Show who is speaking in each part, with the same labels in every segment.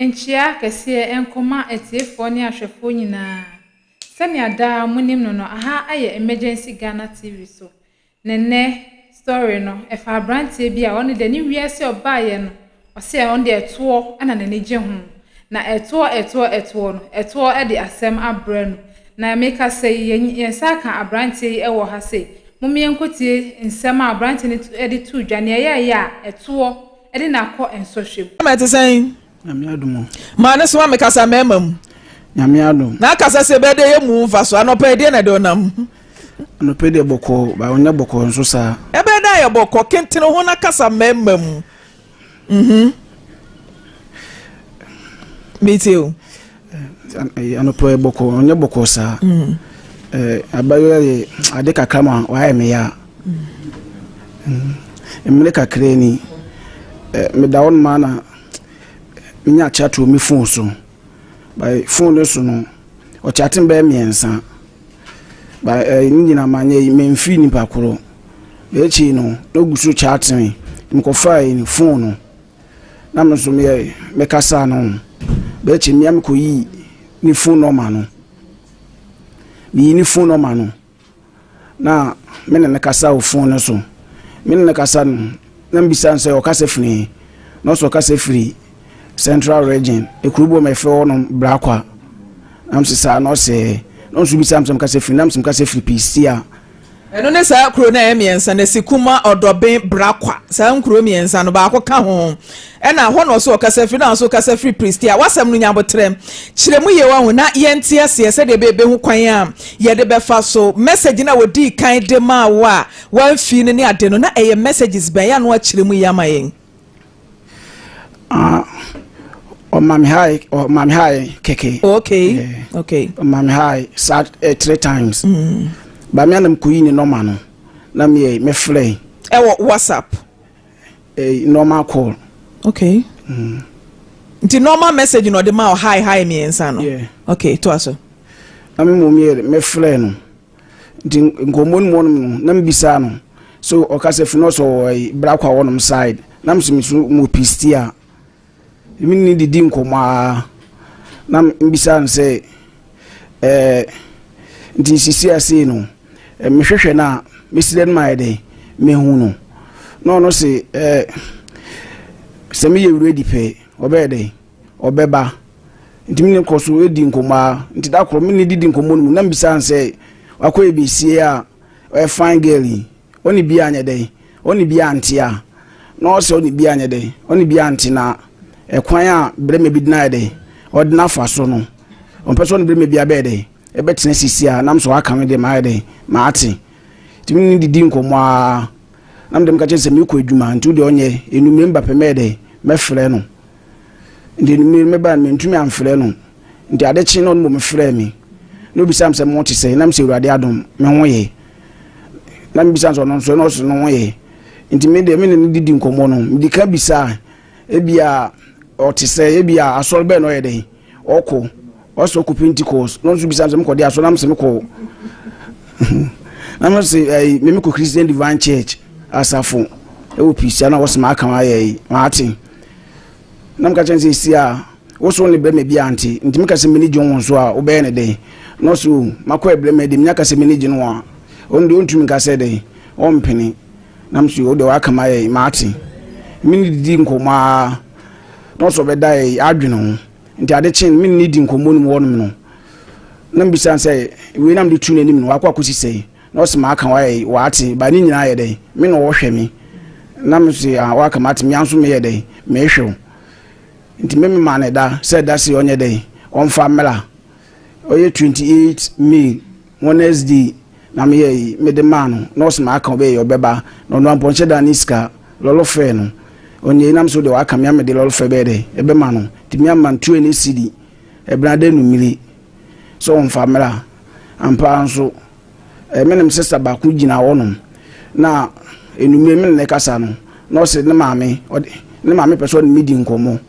Speaker 1: Nkyia kɛseɛ nkɔma atiefoɔ ne ahwɛfoɔ nyinaa. Sɛnea daa monim no no, aha yɛ Emergency Ghana TV so. Na nnɛ story no, ɛfa aberanteɛ bi a ɔno deɛ ne wiase a ɔbaeɛ no, ɔse ɔno deɛ ɛtoɔ na n'ani gye ho. Na ɛtoɔ ɛtoɔ ɛtoɔ no, ɛtoɔ de asɛm abrɛ no. Na mekasa yi, yɛn yɛn nsa aka aberanteɛ yi wɔ ha sei. Mom yɛnkɔtie nsɛm a aberanteɛ no de too dwa, nea ɛyɛeɛ a ɛtoɔ de no akɔ nsɔhwɛ mu.
Speaker 2: Mɛma ɛte sɛn?
Speaker 3: Nyame adom o.
Speaker 2: Maa ne so ma mekasa mɛɛma mu.
Speaker 3: Nyame adom.
Speaker 2: Na akasa sɛ ɛbɛyɛ dɛ yɛ mu mfa so. Anɔpa yi deɛ na ɛde ɔnam.
Speaker 3: Anɔpa yi deɛ bɔkɔɔ, ba ɔnyɛ bɔkɔɔ nso saa.
Speaker 2: Ɛbɛyɛ dɛ ayɛ bɔkɔɔ, kentene ho na kasa mɛɛma mu. Mhm. Metie o.
Speaker 3: Anɔpa yi bɔkɔɔ, ɔnyɛ bɔkɔɔ saa. Mm. Eh, abayewa yɛ ade kakra ma wayɛ me ya. Mm. Mmere kakra ni, eh, meda hɔ nom na menya chat wɔ me phone so. By phone no so no, ɔkyate bɛyɛ mmiɛnsa. By eh, ne nyinaa manyɛ yi, memfiri nipa koro. Akyi no, na ogu so chat me. Mekɔfaa phone no. Na me nso meyɛ mekasaa no ho. Bɛyɛ kyɛ mmea mekɔyii ne phone number no. Meyii ne phone number no na me ne no kasa wɔ phone no so. Me ne no kasa no na mebisa no sɛ ɔkasa firi he? Na ɔsɛ ɔkasa firi Central Region, ekuro bi wɔ ma yɛfrɛ hɔ nom Brakwa. Na mese saa na ɔsɛ na ɔnso bisa me sɛ mekasa firi na mese mekasa firi Pistia.
Speaker 2: Ɛno ne saa kuro no a ɛyɛ mmiɛnsa no, Asikuma, Ɔdɔben, Brakwa. Saa nkuro mmiɛnsa no, baako ka ho. Ɛna hɔ na ɔso ɔkasa firi, na ɔso kasa firi Prestea. W'asɛm no nya aboterɛ. Kyerɛ mu yie wahu na yɛnte aseɛ sɛdeɛ ɛbɛyɛ yɛbɛhu kwan a yɛde bɛfa so. Message no a wɔdii kan de maa wo a woamfii no ne ade no, na ɛyɛ messages bɛn? Yɛ a na woakyerɛ mu yie ama yɛn.
Speaker 3: Ah, ɔma me hi, ɔma me hi kɛkɛ.
Speaker 2: Okay. Yeah. Okay.
Speaker 3: Ɔma me hi saa eh, three times. Mm. Ba me anam kɔyi ne nɔma no na me me frɛ.
Speaker 2: Ɛwɔ WhatsApp.
Speaker 3: Eh, normal call.
Speaker 2: Okay. Mm. Nti normal message na ɔde ma hi hi mmiɛnsa no.
Speaker 3: Yeah.
Speaker 2: Okay, to aso.
Speaker 3: Na me mmom yɛ me frɛ no. Nti nkɔmmɔ no mu hɔnom no, na mebisaa no so ɔkasa fi na ɔsɛ ɔwɔ ayi Brakwa hɔnom side. Na mesɛ me so mewɔ Pistia. Me ne no didi nkɔmmɔ ara. Na mebisaa no sɛ ɛɛ nti sisi ase no mehwehwɛ no a mesi dɛn mayɛ dɛn mehu no. Na ɔno se ɛɛ sɛ meyɛ ready pɛ ɔbɛyɛ dɛn ɔbɛba. Nti me ne kɔ so di nkɔmmɔ ara. Nti da koro me ne didi nkɔmmɔ no mu na mebisa no sɛ wakɔyɛ besie a ɔyɛ fine girl yi ɔne bi anyɛ dɛn ɔne bi ante a na ɔsɛ ɔne bi anyɛ dɛn ɔne bi ante na ɛkwan a brɛma bi de no ayɛ dɛn ɔde no afa so no ɔmpɛ sɛ ɔne brɛma bi abɛyɛ dɛn ɛbɛtena sisi a nam sɛ waka me deɛ maayɛ dɛn maate. Nti me ne didi nkɔmmɔ ara na mede meka kyerɛ sɛ mekɔ adwuma nti wodeɛ ɔnyɛ enumere mba pɛ mɛyɛ dɛn mɛfrɛ no. Nti anwummere no mebae no, mantumi amfrɛ no. Nti ade kyee na ɔno mmom frɛɛ me. Na obisaa me sɛ, Mo te sɛn? Na mise, Awurade adom, me ho ye. Na mebisa no sɛ ɔno nso, na ɔse ne ho ye. Nti me deɛ, me ne no didi nkɔmmɔ no, medi kan bisaa, ebia ɔte sɛ, ebia asɔre bɛn na ɔyɛ dɛn? Ɔkɔ. Ɔse ɔkɔ Pentecost. Na ɔno nso bisaa me sɛ, mekɔ de asɔre? Na mese mekɔ. Na mese, ɛyi, me mekɔ Christian Divine Church asafo ɛwɔ Pisia. Na ɔse maka ayɛ yi, mate. Na meka kyerɛ no sɛ, Esi a wo so wo ne barima bi ante, nti meka sɛ m'ani gye wo ho so a, wobɛyɛ no dɛn? Na ɔse, O, makɔ barima de, menya ka sɛ m'ani gye no ho a, ɔno deɛ ɔntumi nka sɛ dɛn, ɔmpene. Na mese, Wo deɛ woaka m'ayɛ yi, mate. Me ne didi nkɔmmɔ ara, na ɔse ɔbɛda yɛ adwene ho. Nti ade kye no, me ne no di nkɔmmɔ no mu hɔnom no, na mebisa no sɛ, wei na mede tu n'anim no, wakɔ akɔsi sɛn? Na ɔse maka wayɛ yi wate ba ne nyinaa yɛ dɛn me na ɔhwɛ me na me se ah waka mate me nso meyɛ dɛn mehwɛ wo nti me mema ne da sɛ da se ɔnyɛ dɛn ɔmfa mmra ɔyɛ 28 May Wednesday na meyɛ yi mede maa no na ɔse maka ɔbɛyɛ ɔbɛba na ɔno ampɔ nhyɛ da ne sika lɔlɔ fɛ no ɔnyɛ yi nam so deɛ waka me amede lɔlɔ fɛ bɛyɛ dɛn ɛbɛma no nti me ama no 20 cedi ɛbena dɛ numire sɛ ɔmfa mmra. Ampa ara nso, me ne me sista baako gyina hɔnom, na anwummere me ne no rekasa no, na ɔse ne maame, ɔde, ne maame pɛ sɛ ɔne me di nkɔmmɔ,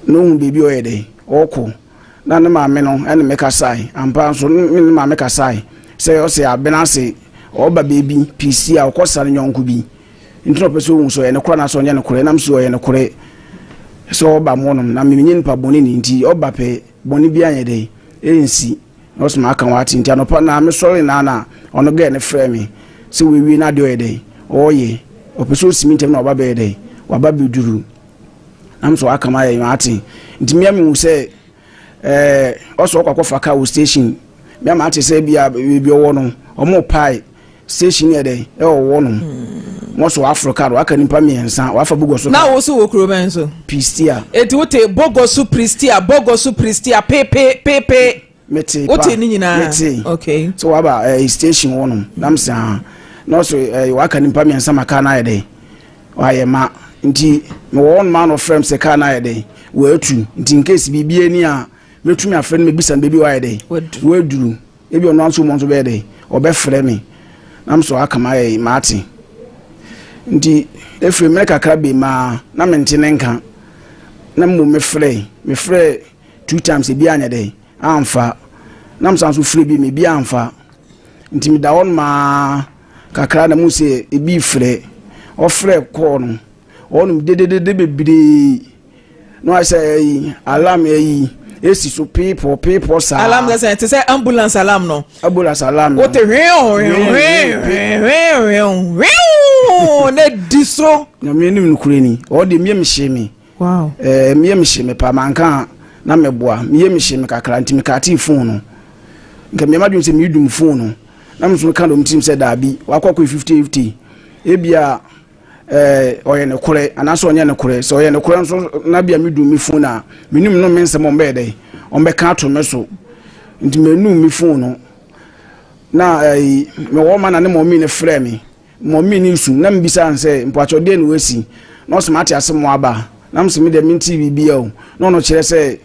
Speaker 3: na ohu baabi a ɔyɛ dɛ, ɔrekɔ. Na ne maame no ne me kasae. Ampa ara nso, me ne ne maame kasae sɛ ɔse abena ase ɔreba baabi pii a ɔkɔsra ne yɔnko bi. Nti na ɔpɛ sɛ ohu sɛ ɔyɛ nokorɛ anaasɛ ɔnyɛ nokorɛ. Na mese ɔyɛ nokorɛ. Sɛ ɔba mo hɔnom na menyɛ nipa bɔne ni nti ɔba pɛ bɔne bi anyɛ dɛn ɛnsi na ɔsɛ maka wate. Nti anɔpa na mesɔre na na ɔno gɛɛ ne frɛ me sɛ wɔawie no adeɛ ɔyɛ dɛn ɔyɛ ɔpɛ sɛ ɔsi me ntɛm na ɔba bɛyɛ dɛn waba bɛduru na me sɛ waka ma yɛ mate. Nti mea mehu sɛ ɛɛ ɔsɛ ɔkɔ akɔfa kaa wɔ station. Mea mate sɛ bia baabi ɔwɔ no ɔmo pae station yɛ dɛn ɛwɔ wɔ nom wɔn so waforo kaa no waka nipa 3 wafa Bogoso.
Speaker 2: Na wo so wɔ kuro bɛn so?
Speaker 3: Pistia.
Speaker 2: Eti wote Bogoso Prestea, Bogoso Prestea, pepe pepe.
Speaker 3: Mete pa.
Speaker 2: Wote ne nyinaa?
Speaker 3: Mete.
Speaker 2: Okay.
Speaker 3: So waba station hɔ nom nam sɛ ha na ɔso waka nipa 3 ma kaa no ayɛ dɛn wayɛ ma. Nti mewɔ hɔ nom a na ɔfrɛ m sɛ kaa no ayɛ dɛn watu. Nti in case biribi ani a mɛtumi afrɛ no mɛbisa no baabi wayɛ dɛn waduru. Ebi ɔno nso mo nso bɛyɛ dɛn ɔbɛfrɛ me nam so aka ma yɛ maate. Nti efiri mmerɛ kakra bi maa na mente ne nka na mmom mefrɛ 2 times ebi anyɛ dɛn amfa na msan so frɛ bi me bi amfa. Nti meda hɔ maa kakra na mu sɛ ebi frɛ ɔfrɛ kɔɔ no ɔnom dededede bebree na wayɛ sɛ ɛyi alarm ɛyi esi so piipɔ piipɔ saa.
Speaker 2: Alarm sɛ te sɛ ambulance alarm no.
Speaker 3: Ambulance alarm no.
Speaker 2: Wote hwee hwee hwee hwee na di so.
Speaker 3: Nyame anim nokore ni ɔde mmea mi hyɛ mi.
Speaker 2: Wow.
Speaker 3: Mmea mi hyɛ mi pa manka na meboa mmea mi hyɛ mi kakra nti mi kaate phone no. Nka mmea ma dwom sɛ mi dum phone no na mi nso ka dɔm tirim sɛ daabi wakɔ akɔ 50-50 ebia ɔyɛ ne korɛ anaasɛ ɔnyɛ ne korɛ. Sɛ ɔyɛ ne korɛ nso na bia mi dum mi phone a menim no me nsɛm ɔmbɛyɛ dɛ ɔmbɛka ato me so. Nti menum mi phone no na mewɔ ma na ne mɔmi ne frɛ me mɔmi ne su na mbisa sɛ mpɔatɔ deɛ na wasi na ɔsɛ mate ase mo aba na msɛ me deɛ menti biribi o na ɔno kyerɛ sɛ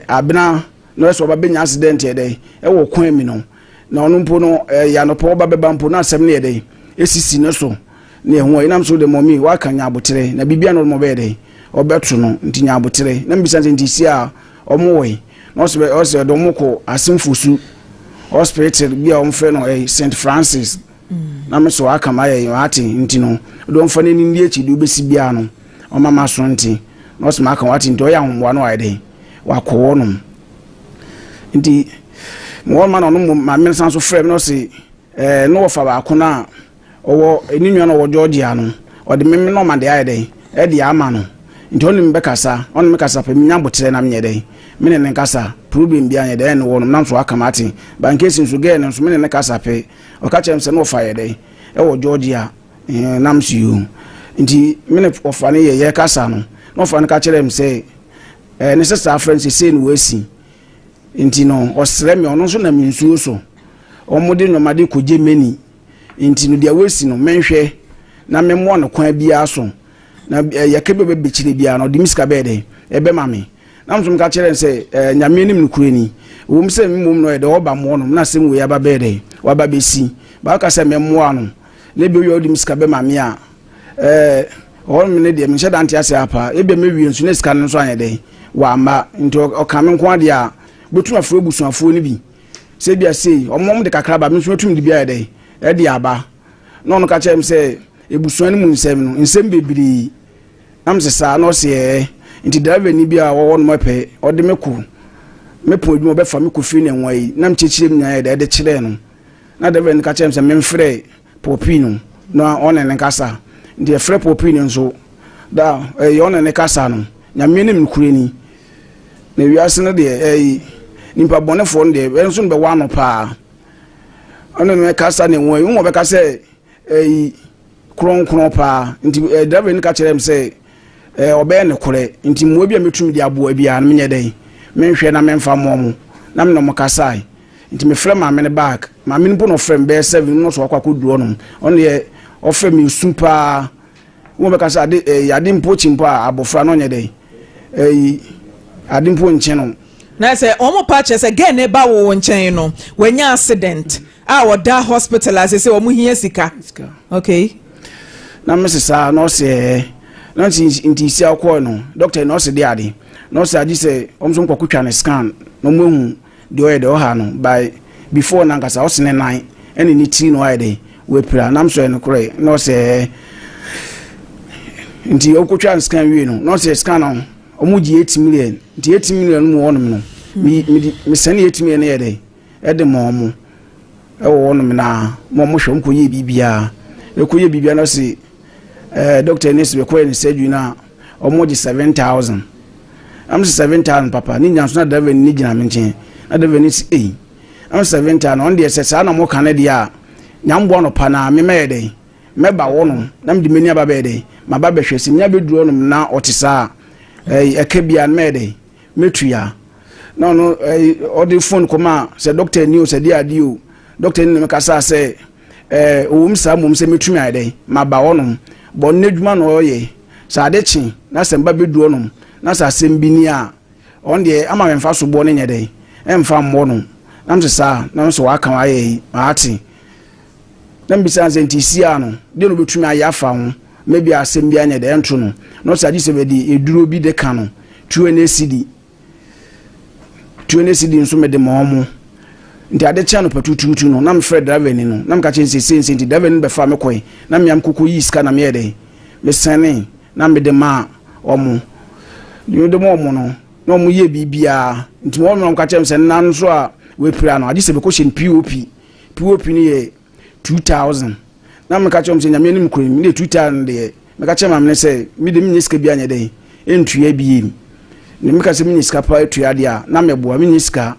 Speaker 3: abena na ɔsɛ ɔba bɛnya accident yɛ dɛ ɛwɔ kwan mi no na ɔno mpo no yɛ anɔpɔ ɔba bɛba mpo na asɛm no yɛ dɛ esisi ne so na ɛho ɛnam so de mɔmi waka nya abotere na biribi a na ɔmo bɛyɛ dɛ ɔbɛto no nti nya abotere na mbisa sɛ nti si a ɔmo wɔ yi na ɔsɛ ɔsɛ ɔde ɔmo kɔ asemfosu hospital bi a ɔmo frɛ no St Francis na me so aka ma yɛ ate nti no ɔde ɔmfa n'ani ndi akyi de obesi bia no ɔma ma so nti na ɔsɛ ma aka wate nti ɔyɛ ahomboa no ayɛ dɛ wakɔ hɔ nom nti mo ma na ɔno maame nsan so frɛ me na ɔsɛ na wɔfa baako na ɔwɔ ne nua na ɔwɔ Georgia no ɔde me no ma de ayɛ dɛ ɛde ama no nti ɔne me bɛkasa ɔne me kasa pɛ menya botere na menyɛ dɛ me ne ne kasa problem bi anyɛ dɛ ɛne wɔ nom nam so aka mate bankesi nso gɛɛ no nso me ne ne kasa pɛ ɔka kyerɛ me sɛ na ɔfa yɛ dɛ ɛwɔ Georgia nam so yi nti me ne ɔfa ne yɛ kasa no na ɔfa no ka kyerɛ me sɛ ne sɛ saa frɛ no sɛ sei na wasi nti no ɔsrɛ me ɔno nso nam nsuo so ɔmo de nneɛma de kɔ Germany nti no deɛ wasi no menhwɛ na memmoa no kwan biara so na yɛka bi bɛbɛkyerɛ biara no ɔde me sika bɛyɛ dɛ ɛbɛma me na nso meka kyerɛ sɛ Nyame anim nokorɛ ni ɛwom sɛ mmom no ɛdɛ ɔba mmoɔ no na asɛm wei aba bɛyɛ dɛ waba bɛsi baaka sɛ memmoa no na ebi ɔde me sika bɛma me a ɔhɔ me ne deɛ menhyɛ da nte ase apa ebi mewie nso ne sika no nso anyɛ dɛ wamba nti ɔka me nko adeɛ a bɛtumi afrɛ abusuafoɔ no bi sɛ bi a sei ɔmo de kakra ba me nso mɛtumi de bi ayɛ dɛ ɛde aba na ɔno ka kyerɛ me sɛ ebusua no mu nsɛm no nsɛm bebree nam sɛ saa na ɔsɛ ɛɛ nti driver ni bi a wɔwɔ no pɛ ɔde me kɔ me pɔn adwuma ɔbɛfa me kɔ fie na ɛnwa yi nam kyerɛkyerɛ mu nyinaa yɛ dɛ ɛde kyerɛɛ no na driver no ka kyerɛ me sɛ memfrɛ pɔpi no na ɔne ne kasa nti ɛfrɛ pɔpi no nso da ɛyɛ ɔne ne kasa no Nyame ne nokorɛ ni na wiase no deɛ ɛyi nipa bɔnefoɔ no deɛ ɛnso no bɛwɔ ano paa ɔne ne kasa na ɛnwa yi wɔn bɛka sɛ ɛyi kronkron paa nti driver no ka kyerɛ me sɛ ɔbɛyɛ ne korɛ nti mmoa bi a metumi de aboa biara no menyɛ dɛn menhwɛ na memfa mmoa mo na me na ɔmo kasae nti mefrɛ maame no back maame no mpo na ɔfrɛ me bɛyɛ 7 no so akɔ akɔduru hɔnom ɔno deɛ ɔfrɛ me esu paa wɔn bɛka sɛ ade ade mpo kyi mpo a abɔfra no ɔnyɛ dɛn ɛyi ade mpo nkye no.
Speaker 2: Na sɛ wɔn pa kyerɛ sɛ gɛɛ ne ba wɔ wɔn nkyɛn no wɔanya accident a ɔda hospital ase sɛ wɔn hia sika. Okay.
Speaker 3: Na me sesa na ɔsɛ na nti si akɔ no doctor na ɔsɛ de ade na ɔsɛ agye sɛ wɔn nso nkɔkɔ twa ne scan na wɔn ehu deɛ ɔyɛ deɛ ɔha no by before na nkasa ɔsɛ ne nan ɛne ne tiri na ɔyɛ de wapira nam so ɛno korɛ na ɔsɛ. Nti ɔkɔtwa scan wie no, na ɔsɛ scan no ɔmo gye 8 million. Nti 8 million no mu hɔnom no, me me mesɛne 8 million no yɛ dɛ ɛde ma ɔmo ɛwɔ hɔnom na ma ɔmo hwɛ, ɔmo kɔyɛ biribiara. Ɛkɔyɛ biribiara no, ɔse doctor ne sɛ bɛkɔyɛ ne surgery no a, ɔmo gye 7,000. Am sɛ 7,000 papa ne nya so, na driver ni gyina me nkyɛn, na driver ni sɛ ei, am 7,000. Ɔno deɛ, sɛ saa na mo ka no deɛ a, nyamboa no pa na memɛyɛ dɛn, mɛba hɔ nom na mede m'ani aba bɛyɛ dɛn, maba bɛhwɛ sɛ menya bɛduru hɔ nom na ɔte saa a, ɛka bia no mɛyɛ dɛn, mɛtua. Na ɔno ɔde phone kɔma sɛ doctor ni o, sɛ deɛ adeɛ o, doctor ni na mekasa sɛ ɔwɔ saa mmom sɛ mɛtumi ayɛ dɛn, maba hɔ nom bɔ ɔno n'adwuma na ɔyɛ sɛ ade kye na sɛ mba bɛduru hɔ nom na sɛ asɛm bi ni a, ɔno deɛ ama memfa so boɔ no nyɛ dɛn, ɛmfa mmɔ no. Na sɛ saa na sɛ waka wayɛ yi maate. Na mbisa sɛ nti si a no deɛ no bɛtumi ayɛ afa ho, maybe asɛm bi anyɛ dɛ ɛnto no, na ɔsɛ agye sɛ bɛde eduro bi de ka no 200 cedi, 200 cedi nso mede ma ɔmo. Nti ade kyɛn no pɛtututu no, na mefrɛ driver ni no na meka kyerɛ sɛ sei nti driver ni bɛfa me kɔe, na meam koko yi sika na meyɛ dɛ mesɛne na mede ma ɔmo. Mede ma ɔmo no na ɔmo yɛ biribiara. Nti wɔn na ɔmo ka kyerɛ me sɛ nna nso a wɔapira no, agye sɛ bɛkɔhyɛ no POP. POP no yɛ 2,000. Na meka kyerɛ ɔmo sɛ Nyame anim kuro mi de 2,000 deɛ, meka kyerɛ maame no sɛ mede menyɛ sika bi anyɛ dɛn ɛntua biem, na meka sɛ menyɛ sika pa atua deɛ a na mɛboa menyɛ sika.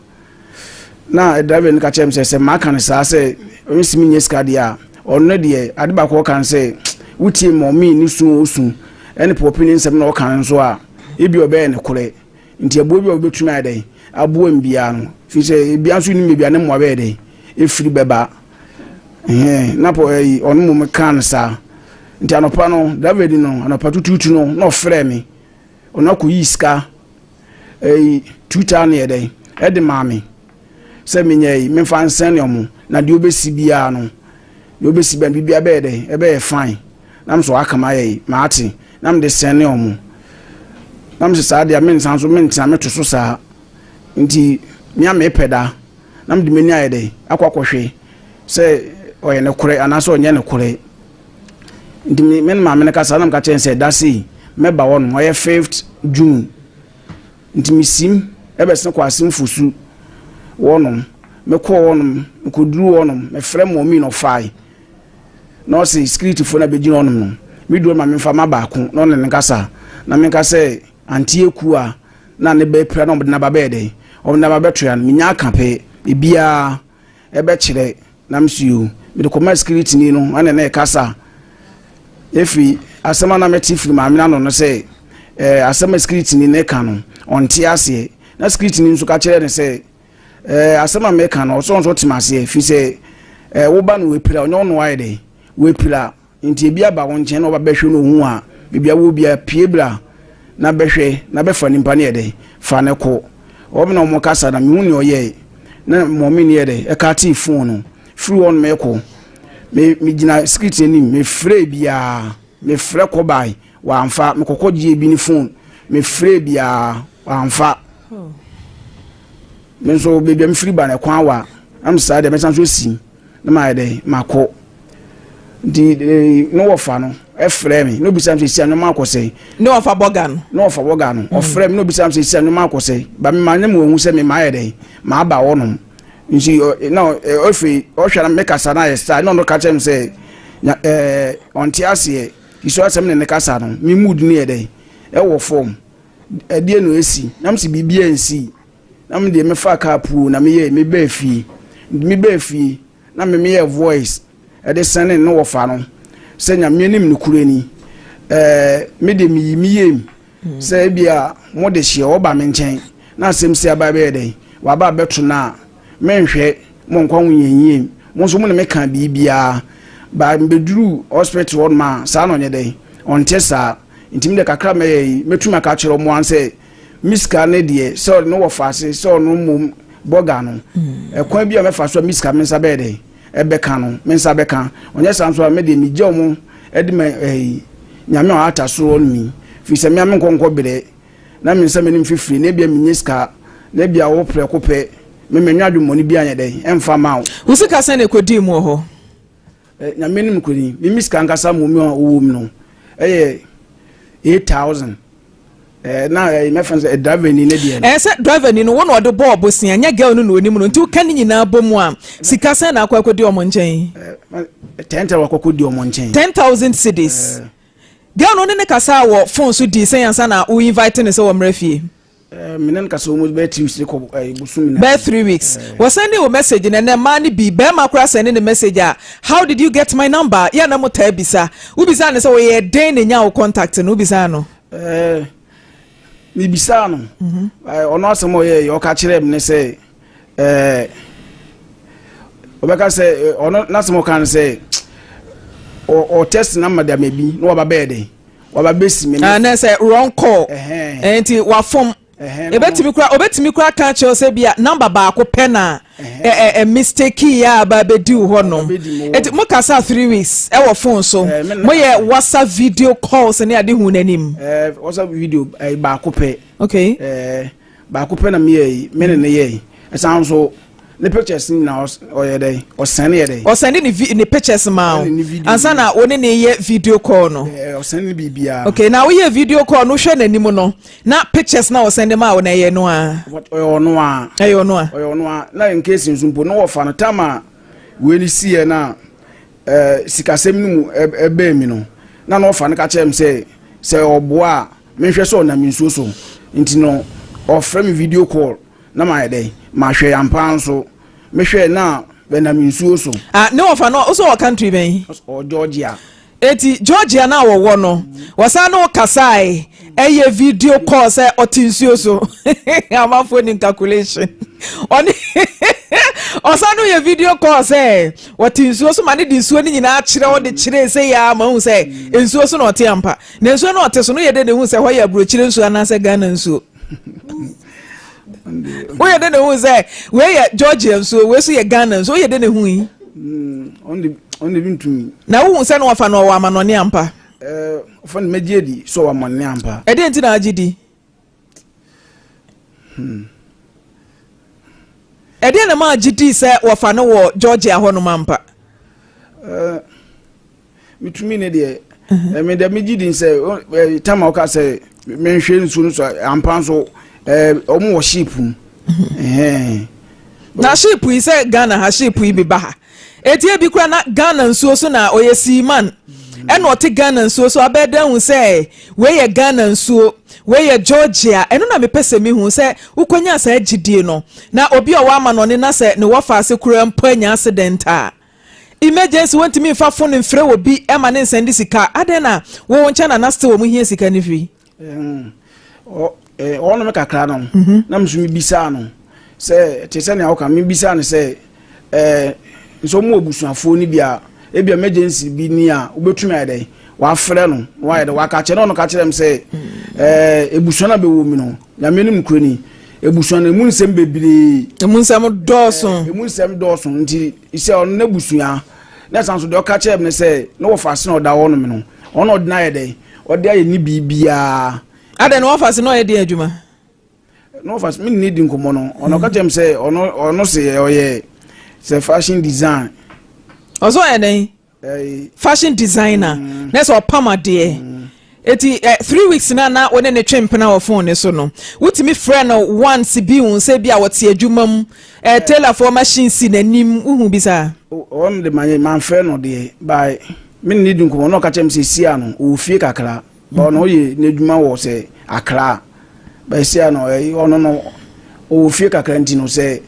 Speaker 3: Na driver no ka kyerɛ me sɛ maka no saa sɛ ɔnsi menyɛ sika deɛ a, ɔno deɛ ade baako ɔka no sɛ wotie ma ɔmee ne su osu ɛne pɔpi ne nsɛm na ɔka no nso a, ebi ɔbɛyɛ ne korɛ. Nti aboa bi a wobɛtumi ayɛ dɛn aboa m biara no, firi sɛ ebia nso nim baabi a ne mmoa bɛyɛ dɛn ɛfiri bɛba. Ɛhɛn na pɔ ɛyi ɔno mmom kaa no saa. Nti anɔpa no, driver ni no, anɔpa tutuutu no na ɔfrɛ me, ɔno akɔyi sika ɛyi 2,000 yɛ dɛn ɛde maa me sɛ menyɛ yi memfa nsɛn ne ɔmo, na deɛ wobɛsi biara no, deɛ wobɛsi biara no, biribiara bɛyɛ dɛn, ɛbɛyɛ fine. Na m so aka ma ayɛ yi maate, na mede sɛn ne ɔmo, na m sɛ saa deɛ mensan so mentena meto so saa. Nti mea mepɛ da na mede m'ani ayɛ dɛn akɔ akɔhwɛ sɛ ɔyɛ ne korɛ anaasɛ ɔnyɛ ne korɛ. Nti me ne maame no kasa na meka kyerɛ sɛ da sei mɛba hɔ no, ɔyɛ 5th June. Nti mesim ɛbɛsene kɔ Asem Fosu wɔnom. Mekɔɔ hɔnom, mekɔduru hɔnom, mefrɛ mɔmi no ɔfae na ɔse securityfoɔ no abɛgyina hɔnom no, meduru ma memfa ma baako na ɔne ne nkasa na menka sɛ ante eku a na ne bɛpira na ɔmde naba bɛyɛ dɛn, ɔmde naba bɛtoa no. Menya aka pɛ ebiaa ɛbɛkyerɛ na meso mede kɔma security ni no ɛne ne kasa ɛfiri asɛm a na mɛte firi maame no ano no sɛ asɛm a security ni ne ka no ɔnte aseɛ, na security ni nso ka kyerɛ ne sɛ asɛm a mɛka no ɔsɔ nso ɔtem aseɛ, firi sɛ woba no wapira, ɔnyɛ ɔno ayɛ dɛ wapira. Nti ebi aba wo nkyɛn na ɔba bɛhwɛ no, ohu a baabi a wɔ bia pie bra na bɛhwɛ na bɛfa nipa no yɛ dɛ fa ne kɔ. Wɔn na wɔn kasa na mehu nea ɔyɛ na mɔmi no yɛ dɛ ɛka tee phone no firi hɔ nom ɛkɔ. Me megyina security anim, mefrɛ biara, mefrɛ kɔ bae wamfa. Mekɔkɔ gye bi ne phone, mefrɛ biara wamfa. Me nso baabi a mefiri ba no ɛkwan wa am saa deɛ mɛsan so si na mayɛ dɛ makɔ. Nti ne wɔfa no ɛfrɛ me na obisa me sɛ si anwoma akɔ sɛ.
Speaker 2: Ne wɔfa bɔga no.
Speaker 3: Ne wɔfa bɔga no ɔfrɛ me na obisa me sɛ si anwoma akɔ sɛ ba me ma ne mu ehu sɛ me ma ayɛ dɛ ma aba hɔnom. Nti na ɔfei ɔhwɛ na mekasa na ayɛ style na ɔno ka kyerɛ me sɛ ɔnte aseɛ isu asɛm ne ne kasa no, me mood ne yɛ dɛ ɛwɔ fam, ɛdeɛ no esi na me sɛ biribi ansi na me deɛ mefa kaa puo na meyɛ mebɛɛ fie. Nti mebɛɛ fie na me meyɛ voice ɛde sɛne ne wɔfa no sɛ Nyame anim no kure ni, me de meyi me yam sɛ ebia mo de hyeɛ ɔba me nkyɛn na asɛm si aba bɛyɛ dɛn waba abɛto no a, menhwɛ mo nkwa ho yɛnyiem, mo nso mo ne meka biribiara ba mbɛduru hospital hɔ nom a, saa na ɔnyɛ dɛn ɔnte saa. Nti me de kakra mɛyɛ yi mɛtumi aka akyerɛ ɔmo an sɛ me sika ne deɛ sɛ ɔne wɔfa ase sɛ ɔno mmom bɔga no, ɛkwan bi a mɛfa so a me sika me nsa bɛyɛ dɛn ɛbɛka no, me nsa bɛka. Ɔnyɛ saa nso a, me deɛ megya ɔmo ɛde ma ɛyi Nyame a ɔata soro no mi, firi sɛ mmea me nkɔ berɛ na me nsa m'anim fifiri na ebia menyɛ sika na ebia wo prɛko pɛ me mɛnwa adwemmɔne bi anyɛ dɛn ɛmfa ma wo.
Speaker 2: Wo sika sɛn na ɛkɔdii mu wɔ hɔ?
Speaker 3: Nyame anim kɔni me sika ankasa mmom a ɔwɔ mu no ɛyɛ. 8000. Eh, na eh, mɛfa no sɛ eh, driver ni ne deɛ no.
Speaker 2: Ɛyɛ sɛ driver ni no wo na ɔde bɔɔ bosea, nyɛ girl no na onim no, nti woka ne nyinaa bɔ mu a, sika sɛn na akɔ akɔdi ɔmo nkyɛn?
Speaker 3: 10,000 wakɔkɔ di ɔmo nkyɛn.
Speaker 2: 10,000 cedis. Girl no ne ne kasaa wɔ phone so dii sɛn ansa na wo invite no sɛ wɔmmra fie?
Speaker 3: Me ne no kasa almost bɛyɛ 3 weeks kɔ bosom nyinaa.
Speaker 2: Bɛyɛ 3 weeks. Wɔsɛnde wo message no ɛnɛ mmaa no bi, bɛrima koraa sɛnde ne message a, "How did you get my number?" Yɛ na mo taa bisa. Wobisaa no sɛ wɔyɛ dɛn na enya wo contact no? Wobisaa no?
Speaker 3: Mebisaa no. Ɔno asɛm a ɔyɛ ɔka kyerɛɛ me ne sɛ ɔbɛka sɛ ɔno n'asɛm a ɔka no sɛ ɔ test na ma dama bi na waba bɛyɛ dɛn waba bɛsi me.
Speaker 2: Ah, na sɛ wrong call. Nti wafom. Ebetumi kura, obetumi kura ka kyerɛ sɛ bia number baako pɛ na ɛ ɛ mistake yi a aba abɛdi wo hɔ nom. Eti mo kasa 3 weeks ɛwɔ phone so. Mo yɛ WhatsApp video calls ne ade hu n'anim?
Speaker 3: WhatsApp video baako pɛ. Baako pɛ na meyɛ yi, me ne ne yɛ yi. Ɛsan so ne pictures nyinaa ɔyɛ dɛ ɔsɛn yɛ dɛ.
Speaker 2: Ɔsɛn ne vi ne pictures ma o ansa na wo ne ne yɛ video call no?
Speaker 3: Ɔsɛn ne biribiara.
Speaker 2: Okay, na woyɛ video call no, hwɛ n'anim no na pictures na ɔsɛn de ma wo na ɛyɛ no a?
Speaker 3: Ɔyɛ ɔno a.
Speaker 2: Ɛyɛ ɔno a.
Speaker 3: Ɔyɛ ɔno a. Na nkesi nso mpo na wɔfa no tam a wei ni siiɛ na sikasɛm no mu ɛbɛn mi no na ɔfa no ka kyerɛ m sɛ ɔboa a menhwɛ sɛ ɔnam nsuo so, nti no ɔfrɛ me video call na ma yɛ dɛ mahwɛ yampa nso mehwɛ na bɛnam nsuo so.
Speaker 2: Ah, ne wɔfa no ɔsɔ wɔ country bɛn?
Speaker 3: Ɔ Georgia.
Speaker 2: Eti Georgia na wɔwɔ no, wɔsan ne wo kasae ɛyɛ video call sɛ ɔte nsuo so. Amanfoɔ nim calculation. Ɔne ɔsan no yɛ video call sɛ wɔte nsuo so ma ne de nsuo no nyinaa kyerɛ wo de kyerɛ sɛ yɛ ama hu sɛ nsuo so na ɔte ampa. Na nsuo no ɔte so no yɛ dɛ na ehu sɛ hɔ yɛ aburokyire nsuo anaasɛ Ghana nsuo? Woyɛ dɛ na ehu sɛ wei yɛ Georgia nsuo, wei so yɛ Ghana nsuo? Woyɛ dɛ na ehu yi?
Speaker 3: Ɔno bi ntumi.
Speaker 2: Na wohu sɛ no wɔfa no ɔwɔ amanɔne ampa?
Speaker 3: Ɔfa no mɛgye adi sɛ ɔwɔ amanɔne ampa.
Speaker 2: Ɛdeɛ nti na agye di? Ɛdeɛ na maa gye di sɛ wɔfa no wɔ Georgia hɔnom ampa?
Speaker 3: Metumi ne deɛ me deɛ megye di sɛ tam a wɔka sɛ menhwɛ nsuo no so ampa nso ɔmo wɔ ship mu.
Speaker 2: Na ship yi sɛ Ghana ha ship yi bi ba ha, eti ebi kura na Ghana nsuo so na ɔyɛ seaman ɛna ɔte Ghana nsuo so abɛɛda hu sɛ wei yɛ Ghana nsuo, wei yɛ Georgia. Ɛno na mepɛ sɛ mihu sɛ wokɔnya saa gyidie no na obi a ɔwɔ ama no ɔne na sɛ ne wɔfa ase kura mpo anya accident a emergency, wɔntumi nfa phone mfrɛ wɔ bi ɛma ne nsɛn de sika adɛn na wɔwɔ nkyɛn na na still wɔn hia sika ne firi?
Speaker 3: Ɔno me kakra no na nso mebisaa no sɛ te sɛ nea woka, mebisaa no sɛ nso ɔmo abusuafoɔ no bi a ebi emergency bi ni a wobɛtumi ayɛ dɛ wafrɛ no na wayɛ dɛ waka kyerɛ na ɔno ka kyerɛ m sɛ ebusua no a bɛwɔ mu no, Nyame no mu kuro ni ebusua no emu nsɛm bebree.
Speaker 2: Emu nsɛm dɔɔso.
Speaker 3: Emu nsɛm dɔɔso, nti sɛ ɔno n'abusua na san so deɛ ɔka kyerɛ m ne sɛ ne wɔfa ase na ɔda hɔ nom no, ɔno ɔde no ayɛ dɛ ɔde ayɛ ne biribiara.
Speaker 2: Adɛn na wɔfa ase na ɔyɛ deɛ adwuma?
Speaker 3: Na ɔfa me ne di nkɔmmɔ no, ɔno ɔka kyerɛ m sɛ ɔno sɛ ɔyɛ sɛ fashion design.
Speaker 2: Ɔsɛ ɔyɛ dɛn? Fashion designer. Na sɛ ɔpam adeɛ. Eti 3 weeks na wo ne ne twe mpena wɔ phone ne so no, wotumi frɛ no once bi hu sɛ bi a wɔte adwuma mu, tailorfoɔ machine si n'anim, wohu bi saa?
Speaker 3: Ɔno de ma manfrɛ no deɛ by me ne ne di nkɔmmɔ na ɔka kyerɛ m sɛ sia no ɔwɔ fie kakra ba ɔno ɔyɛ n'adwuma wɔ sɛ Akra ba sia no ɔno no ɔwɔ fie kakra, nti no sɛ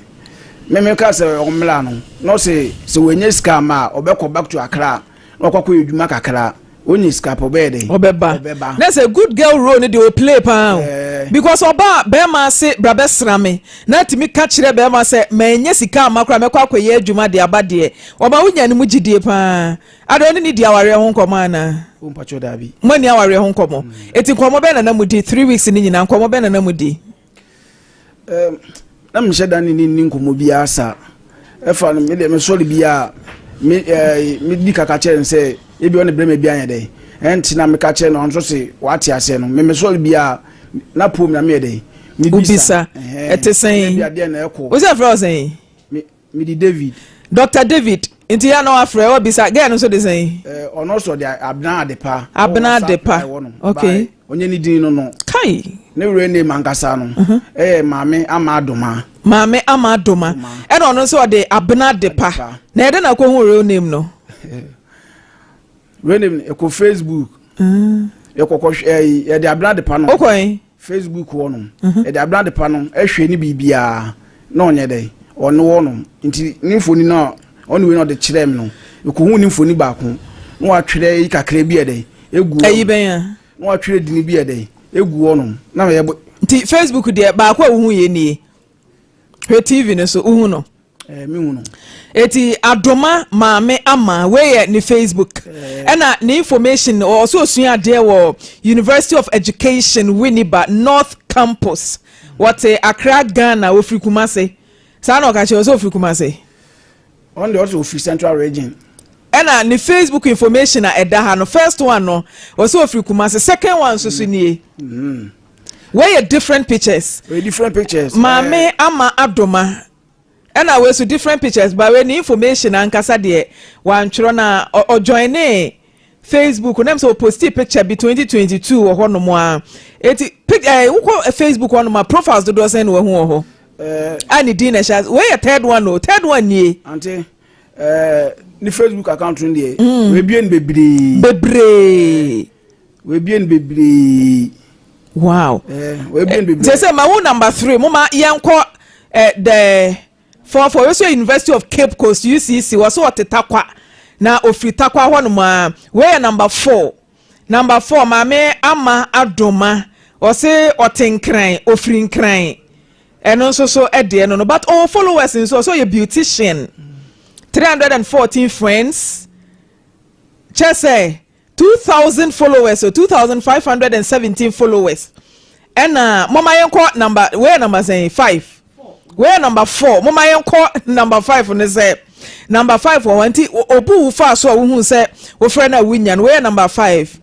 Speaker 3: meme ka sɛ ɔmmra no na ɔsɛ sɛ wɔanya sika ama a ɔbɛkɔ back to Akra na ɔkɔ akɔyɛ adwuma kakra, ɔnya sika pɛ ɔbɛyɛ dɛ
Speaker 2: ɔbɛba.
Speaker 3: Ɔbɛba.
Speaker 2: Na sɛ good girl role no deɛ, ɔplay paa o. Because ɔbaa bɛrima ase bra bɛsra me na tumi ka kyerɛ bɛrima sɛ manya sika ama koraa mɛkɔ akɔyɛ adwuma de aba deɛ, ɔma wonya ne mu gyidie paa. Ade ɔne ne di awareɛ ho nkɔmmɔ anaa?
Speaker 3: Mpakyɛ, daabi.
Speaker 2: Moani awareɛ ho nkɔmmɔ? Eti nkɔmmɔ bɛn na na mu di 3 weeks ne nyinaa? Nkɔmmɔ bɛn na na mu di?
Speaker 3: Na mehyɛ da ne ne nni nkɔmmɔ biara sa ɛfa no. Medeɛ mesɔre biara me medi kaka kyerɛ no sɛ ebi ɔne brɛma bi anyɛ dɛn ɛnti na meka kyerɛ no, ɔno nso se wate aseɛ no. Me mesɔre biara na pom na meyɛ dɛn.
Speaker 2: Wobisa ɛte sɛn?
Speaker 3: Ebi adeɛ na ɛkɔ.
Speaker 2: Wo sɛ frɛ wo sɛn?
Speaker 3: Mede David.
Speaker 2: Dr David. Nti ya na wafrɛ wabisa girl no nso de sɛn?
Speaker 3: Eh, ɔno nso ɔde Abena Adepa.
Speaker 2: Abena Adepa. Okay.
Speaker 3: Ɔnyɛ ne din no no.
Speaker 2: Kai.
Speaker 3: Ne real name ankasa no ɛyɛ Maame Ama Adoma.
Speaker 2: Maame Ama Adoma. Ɛna ɔno nso ɔde Abena Adepa. Na ɛdɛ na akɔhu real name no?
Speaker 3: Real name ɛkɔ Facebook. Yɛkɔkɔ ɛyi yɛde Abena Adepa no.
Speaker 2: Wokɔ yi?
Speaker 3: Facebook hɔ nom. Yɛde Abena Adepa no ɛhwɛ ne biribiara na ɔnyɛ dɛ ɔno hɔ nom nti ne mfoni no a ɔne wei na ɔde kyerɛɛ me no ɛkɔhu ne mfoni baako na watwerɛ yi kakra bi ɛdɛ egu hɔ.
Speaker 2: Ɛyi bɛn a?
Speaker 3: Na watwerɛ dini bi ɛdɛ egu hɔ nom na mɛyɛ bo.
Speaker 2: Nti Facebook deɛ baako a wohu yɛ nie. Hwɛ TV no so wohu no.
Speaker 3: Eh, me hu no.
Speaker 2: Eti Adoma Maame Ama wei yɛ ne Facebook. Ɛna ne information ɔsɛ osua adeɛ wɔ University of Education Winneba North Campus. Wɔte Accra Ghana, ofiri Kumasi. Saa na ɔka kyerɛ ɔsɛ ofiri Kumasi.
Speaker 3: Ɔno deɛ ɔsɛ ofiri Central Region.
Speaker 2: Ɛna ne Facebook information a ɛda ha no first one no ɔsɛ ofiri Kumasi, second one nso so nie. Wei yɛ different pictures.
Speaker 3: Wei different pictures.
Speaker 2: Maame Ama Adoma ɛna wei so different pictures but wei ne information ankasa deɛ wantwerɛ na ɔjoinee Facebook nam sɛ ɔpostii picture bi 2022 wɔ hɔnom a eti pic ɛɛ wokɔ Facebook hɔnom a profiles dodoɔ sɛn na wahu wɔ hɔ a ne din na ɛhyɛ ase wei yɛ third one o third one nie.
Speaker 3: Ante ɛɛ ne Facebook account no deɛ webie no bebree.
Speaker 2: Bebree.
Speaker 3: Webie no bebree.
Speaker 2: Wow.
Speaker 3: Eh, webie no bebree.
Speaker 2: Sɛ sɛ ma wo number three mo ma yɛnkɔ eh, the four four wei University of Cape Coast UCC wɔ so ɔte Takwa na ofiri Takwa hɔ nom a wei yɛ number four number four maame Ama Adoma ɔse ɔte Nkran ofiri Nkran ɛno nso so ɛdeɛ no no but ɔwɔ followers nso ɔsɛ ɔyɛ beautician 314 friends kyɛ sɛ 2000 followers o 2517 followers ɛna moma yɛnkɔ number wei yɛ number sɛn 5 wei yɛ number 4 moma yɛnkɔ number 5 no sɛ number 5 wɔ hɔ nti obu wo fa so a wohu sɛ wofrɛ no a wonya no wei yɛ number 5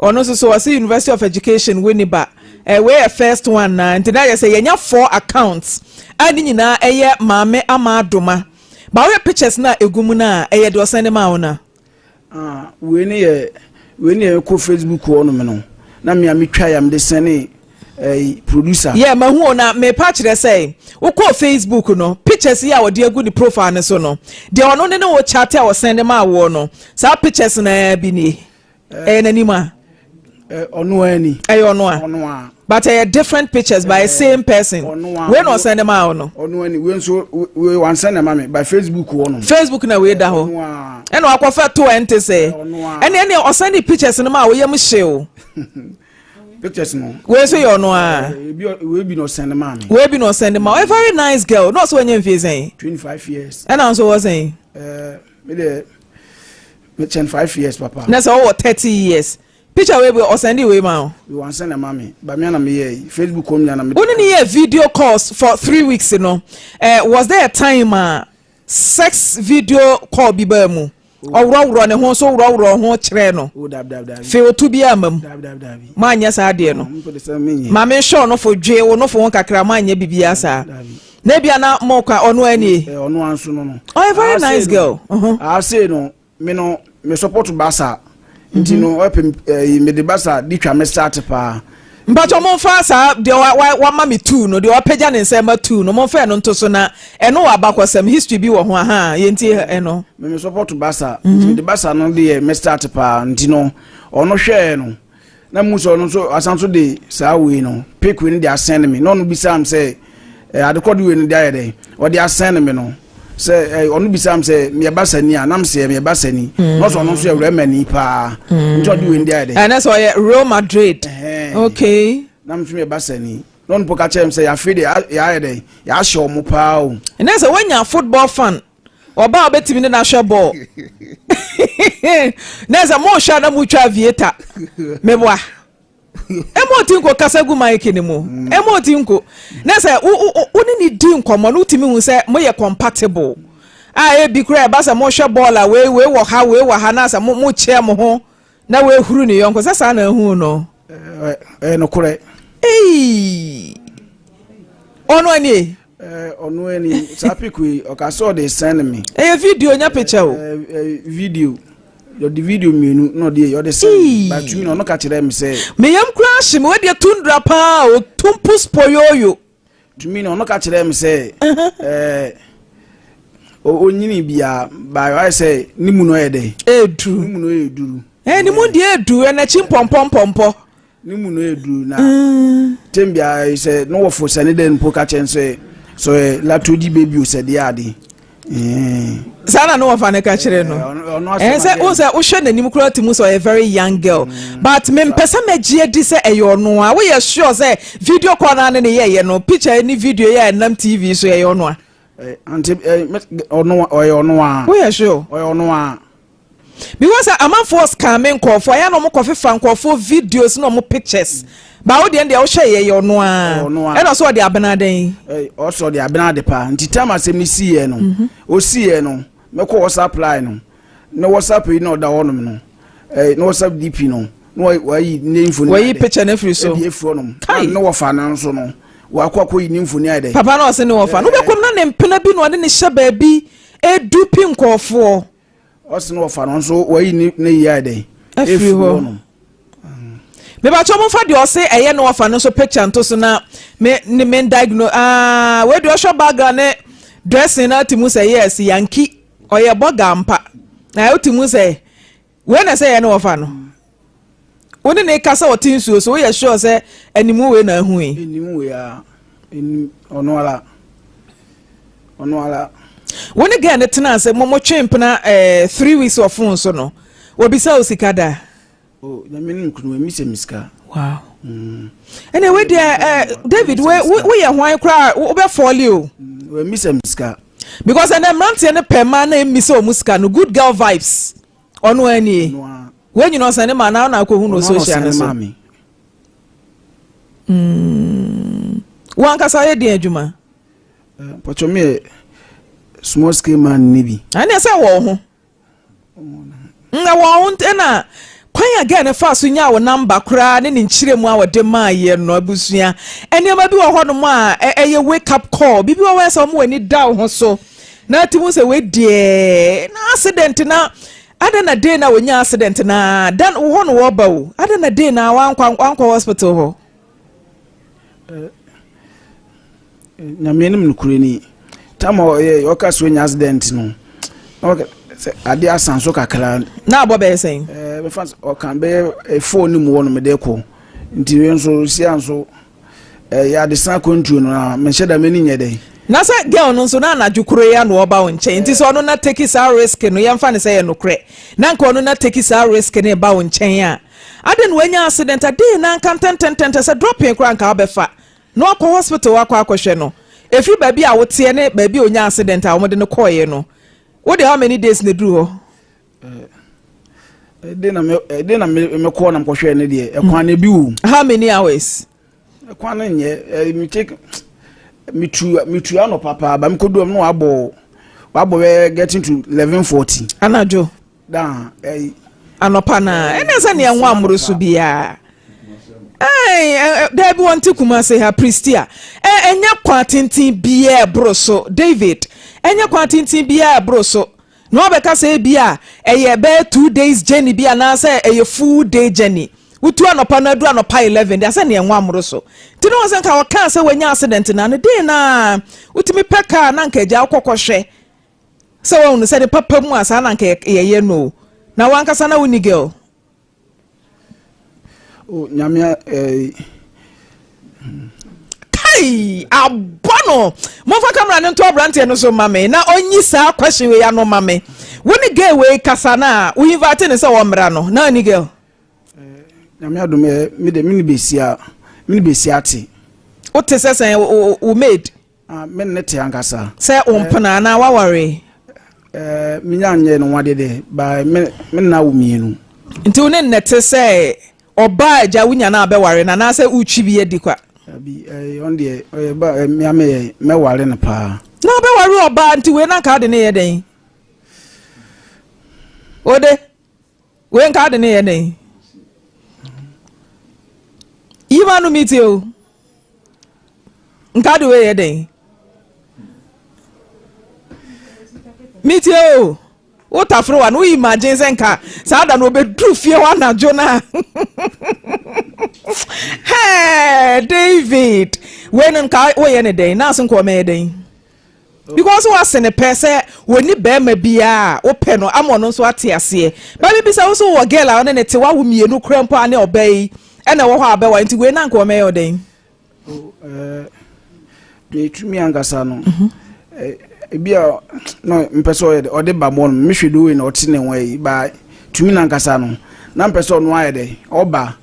Speaker 2: ɔno nso so ɔsɛ University of Education Winneba eh, wei yɛ first one na nti na yɛ sɛ yɛnya four accounts a ne nyinaa ɛyɛ Maame Ama Adoma ba woyɛ pictures no a ɛgu mu no a ɛyɛ deɛ ɔsɛn de maa wo no a.
Speaker 3: Ah, wei ne yɛ wei ne yɛ kɔ Facebook hɔ nom no na me a metwa ya mede sɛne eh, producer.
Speaker 2: Yeah, mahu o na mepa kyerɛ sɛ wokɔɔ Facebook no pictures yi a wɔde agu ne profile no so no deɛ ɔno ne ne wo chat a ɔsɛn de maa woɔ no saa pictures no bi nie. Ɛyɛ n'anim a.
Speaker 3: Ɔno ara ni.
Speaker 2: Ɛyɛ ɔno a.
Speaker 3: Ɔno a.
Speaker 2: But ɛyɛ different pictures by same person.
Speaker 3: Ɔno a.
Speaker 2: Wei na ɔsɛn de maa wo no.
Speaker 3: Ɔno ara ni wei nso wei wansɛn na ma mi by Facebook hɔ nom.
Speaker 2: Facebook na wei da hɔ.
Speaker 3: Ɔno a.
Speaker 2: Ɛna wakɔfa to ɛnte sɛ.
Speaker 3: Ɔno a.
Speaker 2: Ɛne ɛne ɔsɛn de pictures no ma wo yam hye o.
Speaker 3: Pictures no.
Speaker 2: Wei nso yɛ ɔno a.
Speaker 3: Ebi wei bi na ɔsɛn de maa mi.
Speaker 2: Wei bi na ɔsɛn de maa wo. Very nice girl. Na ɔsɛ wɔnyɛ mfie sɛn.
Speaker 3: 25 years.
Speaker 2: Ɛna nso wɔ sɛn.
Speaker 3: Ɛɛ mi de. Me kyɛn 5 years papa.
Speaker 2: Na sɛ ɔwɔ 30 years picture wei bi ɔsɛn wei ma o.
Speaker 3: Mi wan sɛn na ma mi ba mi ana mi yɛ Facebook kɔm nyina na mi.
Speaker 2: Wo ne ne yɛ video calls for 3 weeks no, was there a time a sex video call bi baa mu ɔworɔworɔ ne ho so worɔworɔ ho kyerɛ no?
Speaker 3: O dabi dabi dabi.
Speaker 2: Fe otu bi ama mu?
Speaker 3: Dabi dabi dabi.
Speaker 2: Mo anyɛ saa adeɛ no?
Speaker 3: Mo de sɛ mi nyɛ.
Speaker 2: Maame nhwɛ ɔno fo dwe wo no fo ho kakra mo anyɛ biribiara saa na ebia na mo ka ɔno ani.
Speaker 3: Ɛ ɔno anso no.
Speaker 2: Ɔyɛ very nice girl.
Speaker 3: Ase no me no me support Barca nti no ɔpɛ ɛyi me de Barca di twa me start paa.
Speaker 2: Mpatwɔ momfa saa deɛ wama me tuu no deɛ wapagya ne nsa ma tuu no momfa ɛno nto so na ɛno wɔ abakɔsɛm history bi wɔ ho aha yɛnti ɛno.
Speaker 3: Me support Barca nti me de Barca no de yɛ me start paa nti no ɔno hwɛɛ no na mu sɛ ɔno nso asan so de saa wei no pic wei no de asɛn me na ɔno bisa m sɛ ɛ adekɔ de wei no de ayɛ dɛ ɔde asɛn me no sɛ ɛ ɔno bisa m sɛ meyɛ Barca ni a nam sɛ meyɛ Barca ni na ɔsɛ ɔno nso yɛ Real ni paa nti ɔde wei no de ayɛ dɛ.
Speaker 2: Ɛnɛ sɛ ɔyɛ Real Madrid. Okay.
Speaker 3: Nam nso meyɛ Barca ni na ɔno po ka kyerɛ m sɛ yɛafe de yɛayɛ dɛ yɛahyɛ ɔmo paa o.
Speaker 2: Ɛnɛ sɛ woanya football fan ɔbaa a wobɛtumi ne no ahwɛ bɔɔl na sɛ mohwɛ a na motwa aviator meboa ɛma ɔti nko kasa gu mic no mu ɛma ɔti nko na sɛ wo ne ne di nkɔmmɔ no wotumi hu sɛ moyɛ compatible a ebi koraa ɛba sɛ mohwɛ bɔɔl a wei wei wɔ ha wei wɔ ha na sɛ mokyɛ mo ho na weehuru ne yɔnko sɛ saa na ahu no.
Speaker 3: Ɛyɛ nokorɛ.
Speaker 2: Ei, ɔno anie.
Speaker 3: Eh, ɔno ani saa pic yi ɔka sɛ ɔde send me.
Speaker 2: Ɛyɛ video nya picture o.
Speaker 3: Eh, eh, video ɔde video mmienu na ɔde ɔde send me but tumi na ɔno ka kyerɛ me sɛ.
Speaker 2: Me yam koraa hye me wadeɛ tundra paa o tumpus poyoyo.
Speaker 3: Tumi na ɔno ka kyerɛ me sɛ ɛɛ onyini bia ba ayɛ sɛ ne mu no yɛ dɛ.
Speaker 2: Eduru.
Speaker 3: Ne mu no yɛ duru.
Speaker 2: Ɛɛ ne mu deɛ eduru ɛn'akyi mpɔmpɔ mpɔmpɔ.
Speaker 3: Ne mu no yɛ duru na tem biara sɛ ne wɔfo sɛ ne dɛn mpo ka kyɛn sɛ sɛ ɔyɛ latodi baby o sɛ deɛ ade.
Speaker 2: Saa na ne wɔfa no ka kyerɛ no. Ɛɛ sɛ wo sɛ wohwɛ n'anim koraa ti mu sɛ ɔyɛ very young girl mm. but mempɛ sɛ mɛgye adi sɛ ɛyɛ ɔno a woyɛ sure sɛ video call naa ne ne yɛyɛ no picture ne video yɛ ɛnam TV so ɛyɛ ɔno
Speaker 3: a. Ante ɔno ɔyɛ ɔno a.
Speaker 2: Woyɛ sure?
Speaker 3: Ɔyɛ ɔno a.
Speaker 2: Because amanfoɔ scam nkurɔfoɔ ayɛ na wɔn kɔ fefa nkurɔfoɔ videos na wɔn pictures ba wo deɛ deɛ wohwɛ yɛ yɛ ɔno ara ɛna ɔsɛ ɔde abena dɛn.
Speaker 3: Ɔsɛ ɔde abena ade paa nti time asɛm no si yɛ no mhm. osi yɛ no mɛkɔ WhatsApp line no na WhatsApp yi na ɔda hɔnom no ɛɛ na WhatsApp DP no na wayi ne mfoni
Speaker 2: wayi picture no afiri so
Speaker 3: ɛde afiri hɔnom kai na wɔfa no nso no wakɔ akɔ yi ne mfoni ayɛ dɛ
Speaker 2: papa na ɔsɛ ne wɔfa no wobɛkɔm na ne mpena bi na ɔde ne hyɛ baabi edu pi nkɔɔfoɔ.
Speaker 3: Ɔse no wɔfa no nso wayi ne ne yie ayɛ dɛn
Speaker 2: afiri hɔ nom. Mebakyɛ mo fa deɛ ɔse ɛyɛ no wɔfa no nso picture nto so na me ne me diagnose ah wei deɛ ɔhwɛ background ne dressing na ati mu sɛ yes yankee ɔyɛ bɔga ampa na ɔti mu sɛ wei na ɛsɛ yɛ no wɔfa no. Wo ne ne kasa ɔte nsuo so woyɛ sure sɛ animu wei na ahu yi.
Speaker 3: Animu wei a anim ɔno ara ɔno ara.
Speaker 2: Wo ne girl no tena ase mo mo twe mpena eh, 3 weeks wɔ phone so no wɔbisa wo sika da.
Speaker 3: Oh, nyame no nkunu emi sɛ me sika.
Speaker 2: Wow. Mm. Ɛna wei deɛ eh, David we woyɛ hwan koraa wobɛ fɔle o.
Speaker 3: Mm, wɔ emi sɛ me sika.
Speaker 2: Because ɛnɛ mmeranteɛ no pɛ mmaa na emi sɛ ɔmo sika no good girl vibes. Ɔno ara nie. Wei nyina ɔsɛne ma anaa ɔna akɔhu no social no so. Mm. Wo ankasa yɛ deɛn adwuma?
Speaker 3: Mpɔtɔ me yɛ small scale man ne bi.
Speaker 2: Ɛne sɛ wɔ ho. Na wɔ ho ɛna kwan a girl no fa so nyaa wo namba koraa ne ne nkyerɛmu a wɔde maa yɛ no abusua. Nneɛma bi wɔ hɔnom a ɛyɛ wake up call. Biribi wɔ hɔ sɛ wɔn ani da wo ho so. Na ati mu sɛ wei deɛ na accident na adɛn na day na wɔnya accident na dan wo hɔ no wɔba o adɛn na day na wankɔ wankɔ hospital hɔ.
Speaker 3: Eh, nyame anim nokorɛ ni tam ɔyɛ ɔka sɛ ɔnya accident no na ɔka sɛ adeɛ asan so kakra
Speaker 2: na abɔ bɛyɛ sɛn
Speaker 3: eh, bɛfa ɔka bɛyɛ fo no mu hɔ no mede kɔ nti wei nso sia nso Ɛyɛ adesa akwantuo no na menhyɛ da m'ani nyɛ dɛn.
Speaker 2: Na sɛ girl no nso na anadwo koro yi ara na ɔba wo nkyɛn nti sɛ ɔno na take saa risk no yɛmfa no sɛ ɛyɛ nokorɛ na nka ɔno na take saa risk no reba wo nkyɛn a adɛn na wanya accident a dee na nka ntɛntɛntɛntɛ sɛ dropping koraa nka wobɛfa na wakɔ hospital wakɔ akɔhwɛ no ɛfiri baabi a woteɛ ne baabi a ɔnya accident a wɔde no kɔeɛ no wode how many days na ɛduru hɔ?
Speaker 3: Ɛde na me ɛde na me me kɔɔ na mekɔhwɛɛ ne deɛ ɛkwan na ebi wɔ.
Speaker 2: How many hours?
Speaker 3: Ɛkwan no nyɛ ɛɛ me take me tu me tu anɔpa paa ba me kɔ du no wabɔ wabɔ bɛyɛ getting to 11:40.
Speaker 2: Anadwo.
Speaker 3: Dan ɛyi.
Speaker 2: Anɔpa na ɛna sɛ nea nwa amoro so biara. Ɛɛ daabi wɔn te Kumase ha Pristia ɛnyɛ kwan tenten biara ɛboro so David ɛnyɛ kwan tenten biara ɛboro so. Na wabɛka sɛ ebia ɛyɛ bɛyɛ 2 days journey bi anaasɛ ɛyɛ full day journey. Wotu anɔpa no aduru anɔpa 11 deɛ asɛ neɛ nwa mmoro so. Nti na wɔn sɛ nka wɔkaa sɛ wanya accident na no day na wotumi pɛ kaa na nka agya wokɔ kɔhwɛ sɛ wɔn no sɛ ne papa mu a saa na nka yɛyɛ no o. Na wankasa na wonni girl.
Speaker 3: O nyame eh.
Speaker 2: Kai! Abɔ no! Momfa camera no nto aberanteɛ no so mma me na ɔnyi saa question wei ano ma me. Wo ne girl wei kasa no a, wo invite no sɛ ɔmmra no, na ɔnni girl?
Speaker 3: Eh, nyame adom eh, me de me ne besia, me ne besia te.
Speaker 2: Wote sɛ sɛn wo maid?
Speaker 3: Ah, me ne te ankasa.
Speaker 2: Sɛ wo mpena anaa waware?
Speaker 3: Eh, menya nyɛ no wade de, ba me me nna wo mmienu.
Speaker 2: Nti wo ne nnɛ te sɛ ɔbaa agya wonya no a bɛware no anaasɛ wotwi bi adi kwa?
Speaker 3: Abi, eh, ɔn deɛ ɔyɛ ba eh, mea meyɛ mɛware no paa.
Speaker 2: Na wobɛware ɔbaa nti wei na nka wode ne yɛ dɛn? Wode wei nka wode ne yɛ dɛn? Yima no metie o. Nka wode wei yɛ dɛn? Metie o. Wo tafere wa no, wo imagine sɛ nka saa da no ɔbɛduru fie hɔ anadwo no a. Hey, David, wei no nka woyɛ ne dɛn? Naase nka ɔmɛyɛ dɛn? Because woase ne pɛ sɛ wɔni bɛrima biara a wopɛ no ama ɔno nso ate aseɛ. Ba bibisa wo so wɔ girl a ɔne ne te wawo mmienu kora mpo a ne ɔbaa yi ɛna ɛwɔ hɔ a bɛwa nti wei na nka ɔmɛyɛ ɔdɛn?
Speaker 3: Metumi ankasa no ebi a na mpɛ sɛ ɔyɛ dɛ ɔde ba mɔ no mehwɛ do wei na ɔte ne ho ayi ba tumi na ankasa no na mpɛ sɛ ɔno ayɛ dɛ ɔba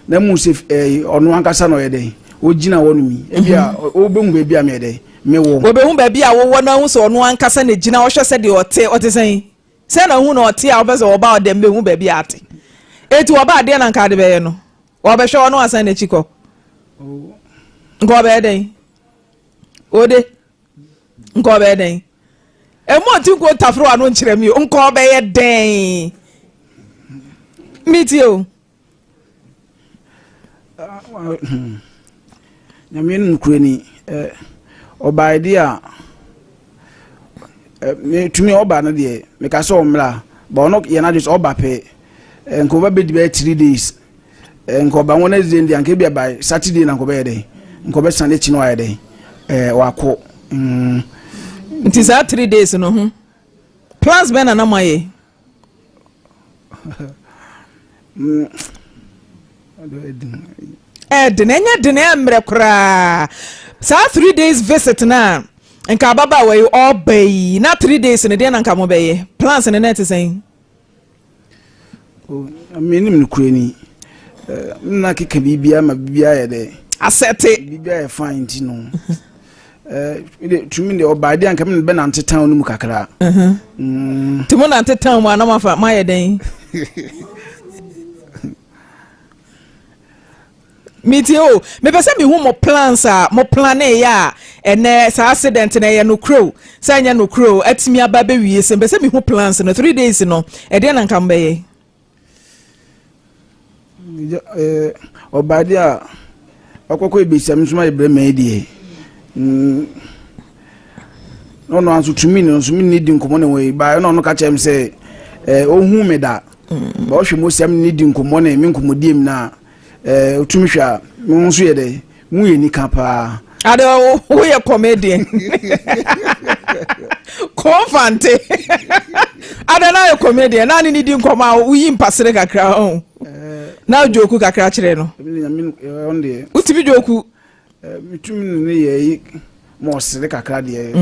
Speaker 3: na mu sɛ ɛɛ ɔno ankasa na ɔyɛ dɛ ogyina hɔ nom yi ebi a ɔbɛhu baabi a meyɛ dɛ mewɔ.
Speaker 2: Wɔbɛhu baabi a wowɔ na ahu sɛ ɔno ankasa na gyina ɔhwɛ sɛ deɛ ɔte ɔte sɛn sɛ na hu na ɔte a wopɛ sɛ ɔba ɔdɛm bɛhu baabi a ate eti ɔba adeɛ na nka ade bɛyɛ no ɔbɛhwɛ ɔno asan n'akyi kɔ nka ɔbɛyɛ dɛn ode nka ɔbɛyɛ dɛn emu ɔti nko ntafere wa no nkyerɛ mi o nka ɔbɛyɛ dɛn mi tie o.
Speaker 3: Nyame no nokorɛ ni ɔbaeɛ deɛ a metumi ɔba no deɛ meka sɛ ɔmmra ba ɔno yɛ n'adwene sɛ ɔba pɛ nka ɔba bɛdi bɛyɛ 3 days nka ɔba Wednesday deɛ anka ebi aba Saturday na nka ɔbɛyɛ dɛn nka ɔbɛsan n'akyi na wayɛ dɛn wakɔ.
Speaker 2: Nti saa 3 days no ho plans bɛn na nam ayɛ? Ɛdene ɛnyɛ dene ɛmmerɛ koraa. Saa 3 days visit na nka ababaawa yi ɔba yi na 3 days no deɛ na nka mo bɛyɛ plans no na ɛte sɛn?
Speaker 3: Menim nokorɛ ni nna keka biribia ma biribia yɛ dɛ
Speaker 2: asɛte.
Speaker 3: Biribia yɛ fine nti no tumi deɛ ɔbaa deɛ anka mene bɛnante town no mu kakra.
Speaker 2: Nti mo nante town mu a na moafa moayɛ dɛn? Metie o, mepɛ sɛ mehu mo plans a mo plan yɛ a ɛnɛ saa accident no ɛyɛ nokorɛ o sɛ ɛnyɛ nokorɛ o atumi aba bɛwie sɛ mepɛ sɛ mehu plans no 3 days no ɛdeɛ na nka mobɛyɛ.
Speaker 3: Ɔbaa deɛ a ɔkɔkɔ ebesiam nso ma yɛ brɛ mɛn deɛ na ɔno nso tumi no nso mi ne di nkɔmɔ ne wɔ yi ba ɛna ɔno ka kyerɛ mi sɛ ohun mi da ba ɔhwɛ mo siam ne di nkɔmɔ ne mi nkɔmɔdie mu na otumi hwɛ a mi nso yɛ dɛ mu yɛ nika paa.
Speaker 2: Ade woyɛ comedian kɔnfante ade na yɛ comedian na ne ne di nkɔmɔ a woyi mpasere kakra ho na joke kakra kyerɛ no. Wotumi joke?
Speaker 3: Metumi ne ne yɛ yi ma ɔsere kakra deɛ.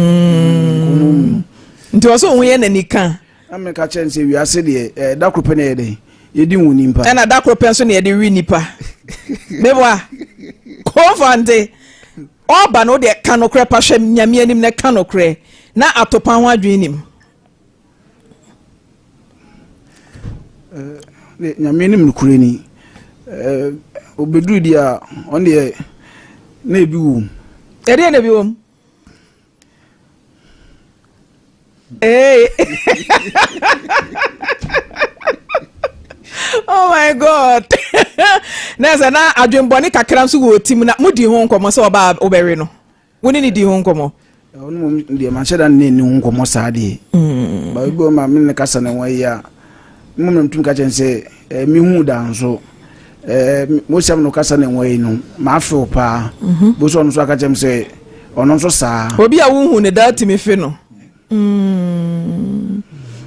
Speaker 2: Nti ɔsɛ òun yɛ n'ani ka.
Speaker 3: Na meka kyerɛ no sɛ wiase deɛ da koro pɛ na yɛ dɛ yɛdi wo nipa.
Speaker 2: Ɛna da koro pɛ nso na yɛde wi nipa. Meboa kɔnfante ɔba no deɛ ka nokorɛ pa hwɛ Nyame anim na ka nokorɛ na atopa ho adwene nim.
Speaker 3: Nyame anim nokorɛ ni obɛduru deɛ a ɔno deɛ na ebi wɔ mu.
Speaker 2: Ɛdeɛ na ebi wɔ mu. Hey. Oh my God. Na sɛ na adwenbɔne kakra nso wɔ tim na modi ho nkɔmmɔ sɛ ɔbaa wobɛwe no. Wo ne ne di ho nkɔmmɔ?
Speaker 3: Ɔno mmom deɛ manhyɛ da ne ne ho nkɔmmɔ saa deɛ. Ba bi wɔ ma me ne kasa ne ho yi a mmom na metumi ka kyerɛ no sɛ mehu da nso mosiam no kasa ne ho yi no maafew paa. Bo sɛ ɔno nso aka kyerɛ me sɛ ɔno nso saa.
Speaker 2: Obi a wohu ne da tumi fe no.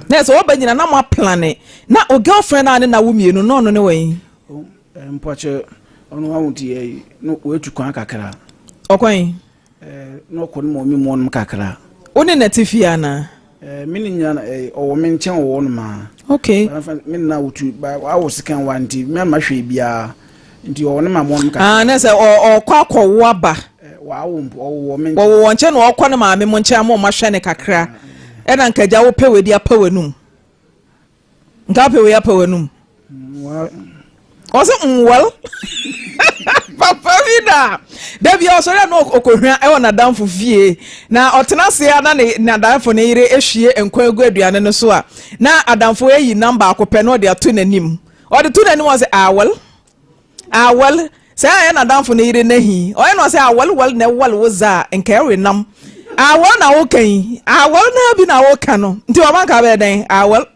Speaker 2: Na sɛ wɔba nyina na mo aplane na o girlfriend a ne na wo mmienu na ɔno ne wɔ yi.
Speaker 3: Mpɔkyɛ ɔno awo ti yɛ no wɔatu kwan kakra.
Speaker 2: Ɔkwan?
Speaker 3: Na ɔkɔ no ma ɔmi mu ɔnom kakra.
Speaker 2: Wo ne na te fie anaa?
Speaker 3: Me ne nyina ɔwɔ me nkyɛn wɔ hɔnom a. Me nna wotu awo sekan wa nti me ama hwee biara nti ɔwɔ ne ma mu ɔnom kakra.
Speaker 2: Ah, na sɛ ɔkɔ akɔwo aba.
Speaker 3: Wawo mpo ɔwɔ me nkyɛn.
Speaker 2: Wɔwɔ wɔn nkyɛn na ɔkɔ ne maame mo nkyɛn ama ɔmo ahwɛ ne kakra. Ɛna nkagya wopɛ wadi apa w'anum. Nka wopɛ wei apa w'anum. Ɔsɛ nwɛl papa bi na dabi ɔsɔre a na ɔkɔhwa ɛwɔ n'adamfo fie na ɔtena ase a na ne n'adamfo ne yere ehwie nkwan egu aduane no so a na adamfo eyi nam baako pɛ na ɔde ato n'anim ɔde to n'anim ɔsɛ awɛl awɛl sɛ ayɛ n'adamfo ne yere n'ahi ɔyɛ na ɔsɛ awɛl wɛl na ɛwɛl wo za a nka ɛwe nam. Awɔl na woka yi. Awɔl naa bi na woka no. Nti ɔma nka bɛyɛ dɛn? Awɔl.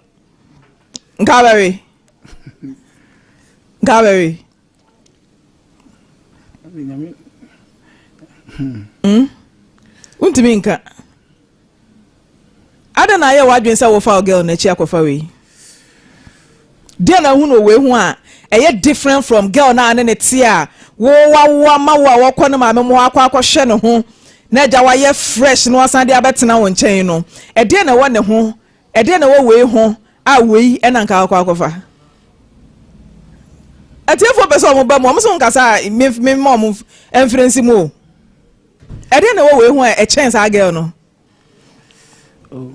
Speaker 2: Nka bɛwe. Nka bɛwe. Hmm? Wontumi nka. Adɛn na ayɛ w'adwene sɛ wofa wo girl no akyi akɔfa wei? Deɛ na ahunu wɔ wei ho a ɛyɛ different from girl no a ne ne te a wo wawo ama wo a wɔkɔ ne maame mo hɔ akɔ akɔhwɛ ne ho na agya wayɛ fresh na wasan de abɛtena wo nkyɛn no, ɛdeɛ na ɛwɔ ne ho, ɛdeɛ na ɛwɔ wei ho a wei ɛna nka akɔ akɔfa? Atiefoɔ pɛ sɛ wɔn ba mu, wɔn nso nkasa a me ma wɔn mfiri nsi mu o. Ɛdeɛn na ɛwɔ wei ho a ɛkyɛn saa girl no?
Speaker 3: Oh,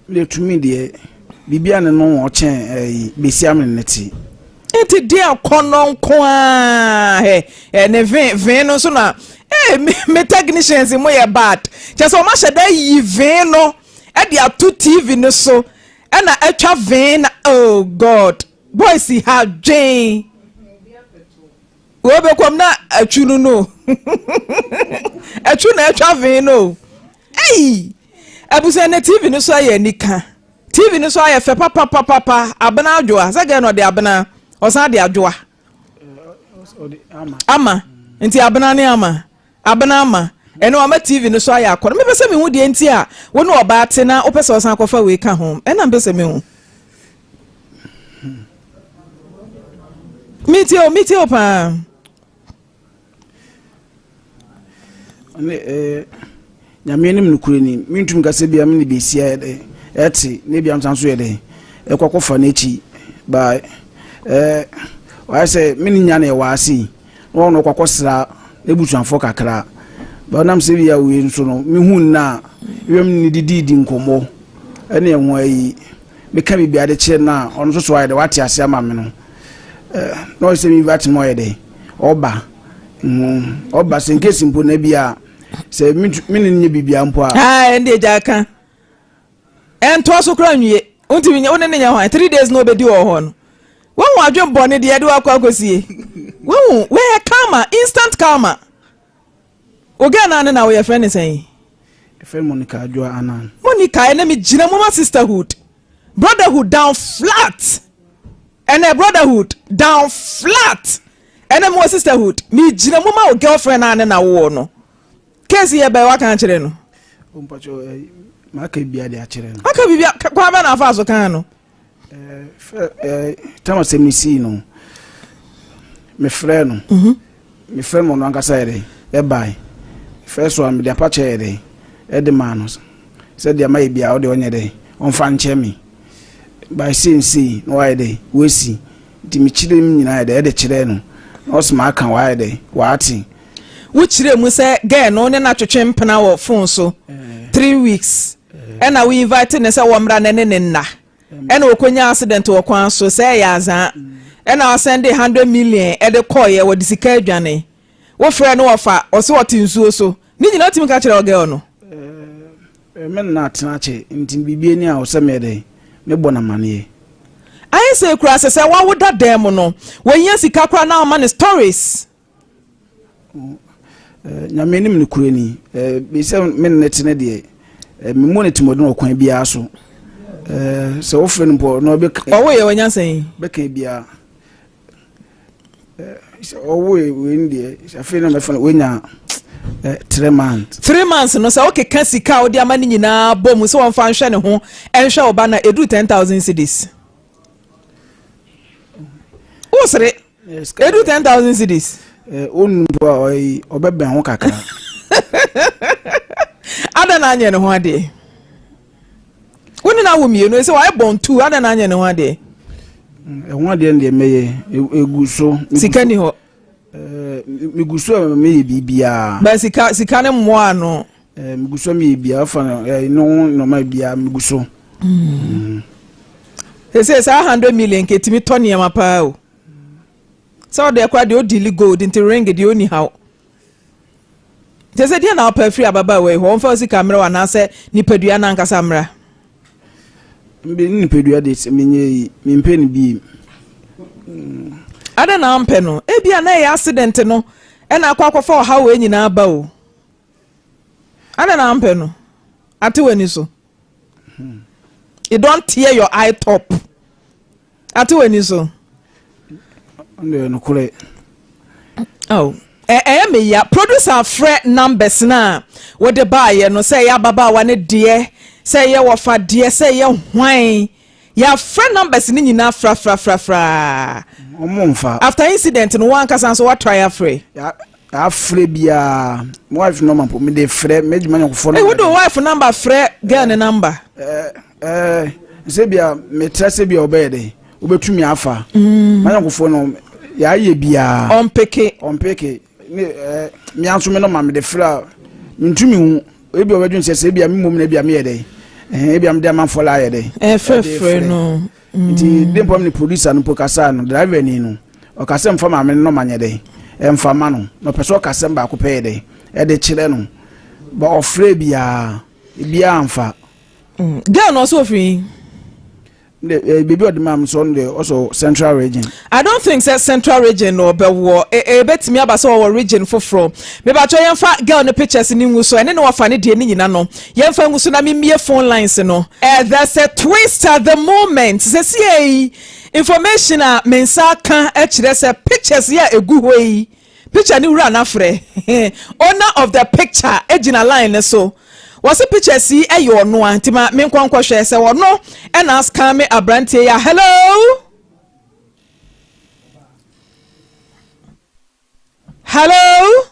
Speaker 3: me tumi deɛ biribi a ne no ɔkyɛn ɛyi besi amene ne ti.
Speaker 2: Nti deɛ akɔnɔ nko ara hɛ ɛ ne vin vin no nso na ee me me technicians mo yɛ bad kyɛ sɛ wɔn ahyɛ dɛ yi vin no ɛde ato TV no so ɛna atwa vin na oh God boys ha dwen. Wɔbɛkɔm na atwu no no atwu na atwa vee no ei abusua na tv no so ayɛ anika tv no so ayɛ fɛ papapapapa abena adwoa sɛ gɛ na ɔde abena ɔsan de adwoa ama nti abena ne ama abena ama ɛno ama tv no so ayɛ akɔnɔ mepɛ sɛ mehu deɛ nti a wo ne ɔbaa te na wopɛ sɛ ɔsan kɔfa wei ka ho ɛna mpɛ sɛ mehu Metie o, metie o paa.
Speaker 3: Ne eh, nyame anim nokorɛ ni mentumi ka sɛ bia me ne bɛsia yɛ dɛ ɛte na bia nsan so yɛ dɛ ɛkɔ akɔfa n'akyi ba eh, wayɛ sɛ me ne nya na ɛwɔ ase yi na ɔno ɔkɔ akɔsra n'abusuafoɔ kakra ba ɔnam sɛ bia wei nso no mehu nna a wiem ne dididi nkɔmmɔ ɛne ɛho ayi meka biribiara de kyerɛ no a, ɔno nso so ayɛ dɛ wate ase ama me no eh, na ɔyɛ sɛ me invite no ɔyɛ dɛ ɔba mm, ɔba sɛ nkesi mpo na bi a sɛ me ne no nyɛ biribiara mpo a.
Speaker 2: Ah, ɛnde agya ka ɛntoa so koraa nwie wontumi nyɛ wo ne ne nyɛ hwan 3 days na ɔbɛdi wɔ hɔ no wohu adwen bɔne deɛ ɛde wakɔ akɔsie wohu wɔyɛ karma instant karma Wo girl naa ne na wo yɛ frɛ ne sɛn?
Speaker 3: Yɛfrɛ no Monica Adwoa Annan.
Speaker 2: Monica ɛnɛ me gyina mu ma sisterhood brotherhood down flat ɛnɛ brotherhood down flat ɛnɛ me wɔ sisterhood me gyina mu ma wo girlfriend naa ne na wo wɔ no case yɛ bɛn waka akyerɛ no.
Speaker 3: O mpakyɛ eh, maka biribiara de akyerɛ no.
Speaker 2: Aka biribiara kwan bɛ na afa so kan no.
Speaker 3: Tam asɛm no sii no, mefrɛɛ no. Mhm. Mefrɛ no ɔno ankasa yɛ dɛ ɛbae. First one mede apakyɛ yɛ dɛ ɛde maa no sɛ deɛ mayɛ biara ɔde ɔnyɛ dɛ ɔmfa nkyɛ me. By sei sei na wayɛ dɛ wasi nti mekyerɛ mu nyinaa yɛ dɛ ɛde kyerɛɛ no na ɔse maka wayɛ dɛ wate.
Speaker 2: Wokyerɛ mu sɛ girl no ne no atwetwe mpena wɔ phone so 3 weeks ɛna wo invite ne sɛ wɔmmra na ne ne nna ɛna ɔkɔnya accident wɔ kwan so sɛ ɛyɛ azaa ɛna wasɛnde 100 million ɛde kɔɔyɛ wɔde sika adwane wofrɛ no wɔfa ɔsɛ ɔte nsuo so ne nyinaa wotumi ka kyerɛ ɔgirl no.
Speaker 3: Me nna atena akyɛ nti biribi ani a ɔsɛ meyɛ dɛ mebɔ no amaneɛ.
Speaker 2: Ayɛ sɛ kura sɛ sɛ wawo da dan mu no wɔhia sika koraa na ama ne stories.
Speaker 3: Nyame anim nokorɛ ni, sɛ me ne no te no deɛ, memmɔ no timɔden wɔ kwan biara so. Sɛ wofrɛ no mpo na ɔbɛka.
Speaker 2: Ɔwo yɛ wanya sɛn?
Speaker 3: Bɛka biara. Sɛ ɔwo yɛ wei no deɛ, afei na mɛfa no wanya 3 months.
Speaker 2: 3 months no sɛ wokeka sika a wode ama no nyinaa bɔ mu sɛ wɔmfa nhwɛ ne ho nhwɛ wo ba no a ɛduru 10,000 cedis. Wosere. Edu 10,000 cedis.
Speaker 3: Onu mpo a ɔyi ɔbɛbɛn ho kakra.
Speaker 2: Ada na anyɛ ne ho adeɛ. Wo ne no awo mmienu sɛ wayɛ bɔn tu ada na anyɛ ne ho adeɛ.
Speaker 3: Ɛho adeɛ no deɛ mɛyɛ egu so.
Speaker 2: Sika ni hɔ.
Speaker 3: Megu so a meyɛ biribiara.
Speaker 2: Bɛn sika sika ne mmoa ano.
Speaker 3: Megu so a meyɛ biribiara fa no ne ho nneɛma biara megu so.
Speaker 2: Sese saa 100 million nketumi tɔ nneɛma paa o. Sɛ ɔde ɛkora deɛ ɔdili gold nti ring deɛ ɔni haw. Sɛ sɛ deɛ na ɔpɛ afiri ababaawa yi hɔ ɔmfa sika mmerɛ wo anaasɛ nipadua no ankasa mmra.
Speaker 3: Mbe ne nipadua de sɛ menyɛ yi mempɛ no bi.
Speaker 2: Adɛn na ampɛ no? Ebia na ɛyɛ accident no ɛna akɔ akɔfa ɔhaw wei nyinaa ba o. Adɛn na wompɛ no? Ate w'ani so. You don't tear your eye top. Ate w'ani so.
Speaker 3: Ɛno nokorɛ.
Speaker 2: Oh. Ɛyɛ me ya. Producer frɛ numbers no a wode baayɛ no sɛ ɛyɛ ababaawa no deɛ, sɛ ɛyɛ wɔfa deɛ, sɛ ɛyɛ hwan. Yɛafrɛ numbers no nyinaa frafrafrafraa.
Speaker 3: Ɔmo mfa.
Speaker 2: After incident no, wɔn ankasa nso wɔatry afrɛ.
Speaker 3: Afrɛ biara, my wife number mpo mede frɛ m'adwuma nyɔnkofoɔ.
Speaker 2: Hey, wode wife number frɛ girl ne number?
Speaker 3: Ɛɛ sɛ bia metrɛ sɛ bia ɔbɛyɛ dɛ wobɛtumi afa manyɔnkofoɔ no, yɛayɛ biara.
Speaker 2: Ɔmpeke.
Speaker 3: Ɔmpeke ne mmea nso me nɔma mede frɛ a mentumi hu. Ebi a ɔbɛdwen sɛ ebia me mmom na ebia meyɛ dɛ ɛhɛn ebia mede amanfoɔ la ayɛ dɛ.
Speaker 2: Ɛfrɛfrɛ no.
Speaker 3: Nti de mpɔ ne producer no mpo kasa no, driver ni no ɔkasa mfa maame no nɔma nyɛ dɛ ɛmfa ma no, na ɔpɛ sɛ ɔkasa baako pɛ yɛ dɛ ɛde kyerɛ no ba. Ɔfrɛ biara, biara mfa.
Speaker 2: Girl no ɔsɛ ofiri?
Speaker 3: Beebi ɔde maa mi sɛ ɔno deɛ ɔsɔ Central Region.
Speaker 2: I don't think sɛ Central Region na ɔbɛwɔ. Ebetumi aba sɛ ɔwɔ region foforɔ. Mebatɔ yɛmfa girl no pictures ne ngu so, ɛne ne wɔfa ne deɛ ne nyina no yɛmfa ngu so na memie phone lines no. There's a twist at the moment. Sɛsie yi information a me nsa ka kyerɛ sɛ pictures yi a egu hɔ yi, picture ne wura n'afrɛ, owner of the picture gyina line ne so. Wɔsi pictures yi yɛ ɔno a, nti ma me nkɔhwɛ sɛ ɔno ɛna ascan me aberanteɛ yi a. Hello, hello,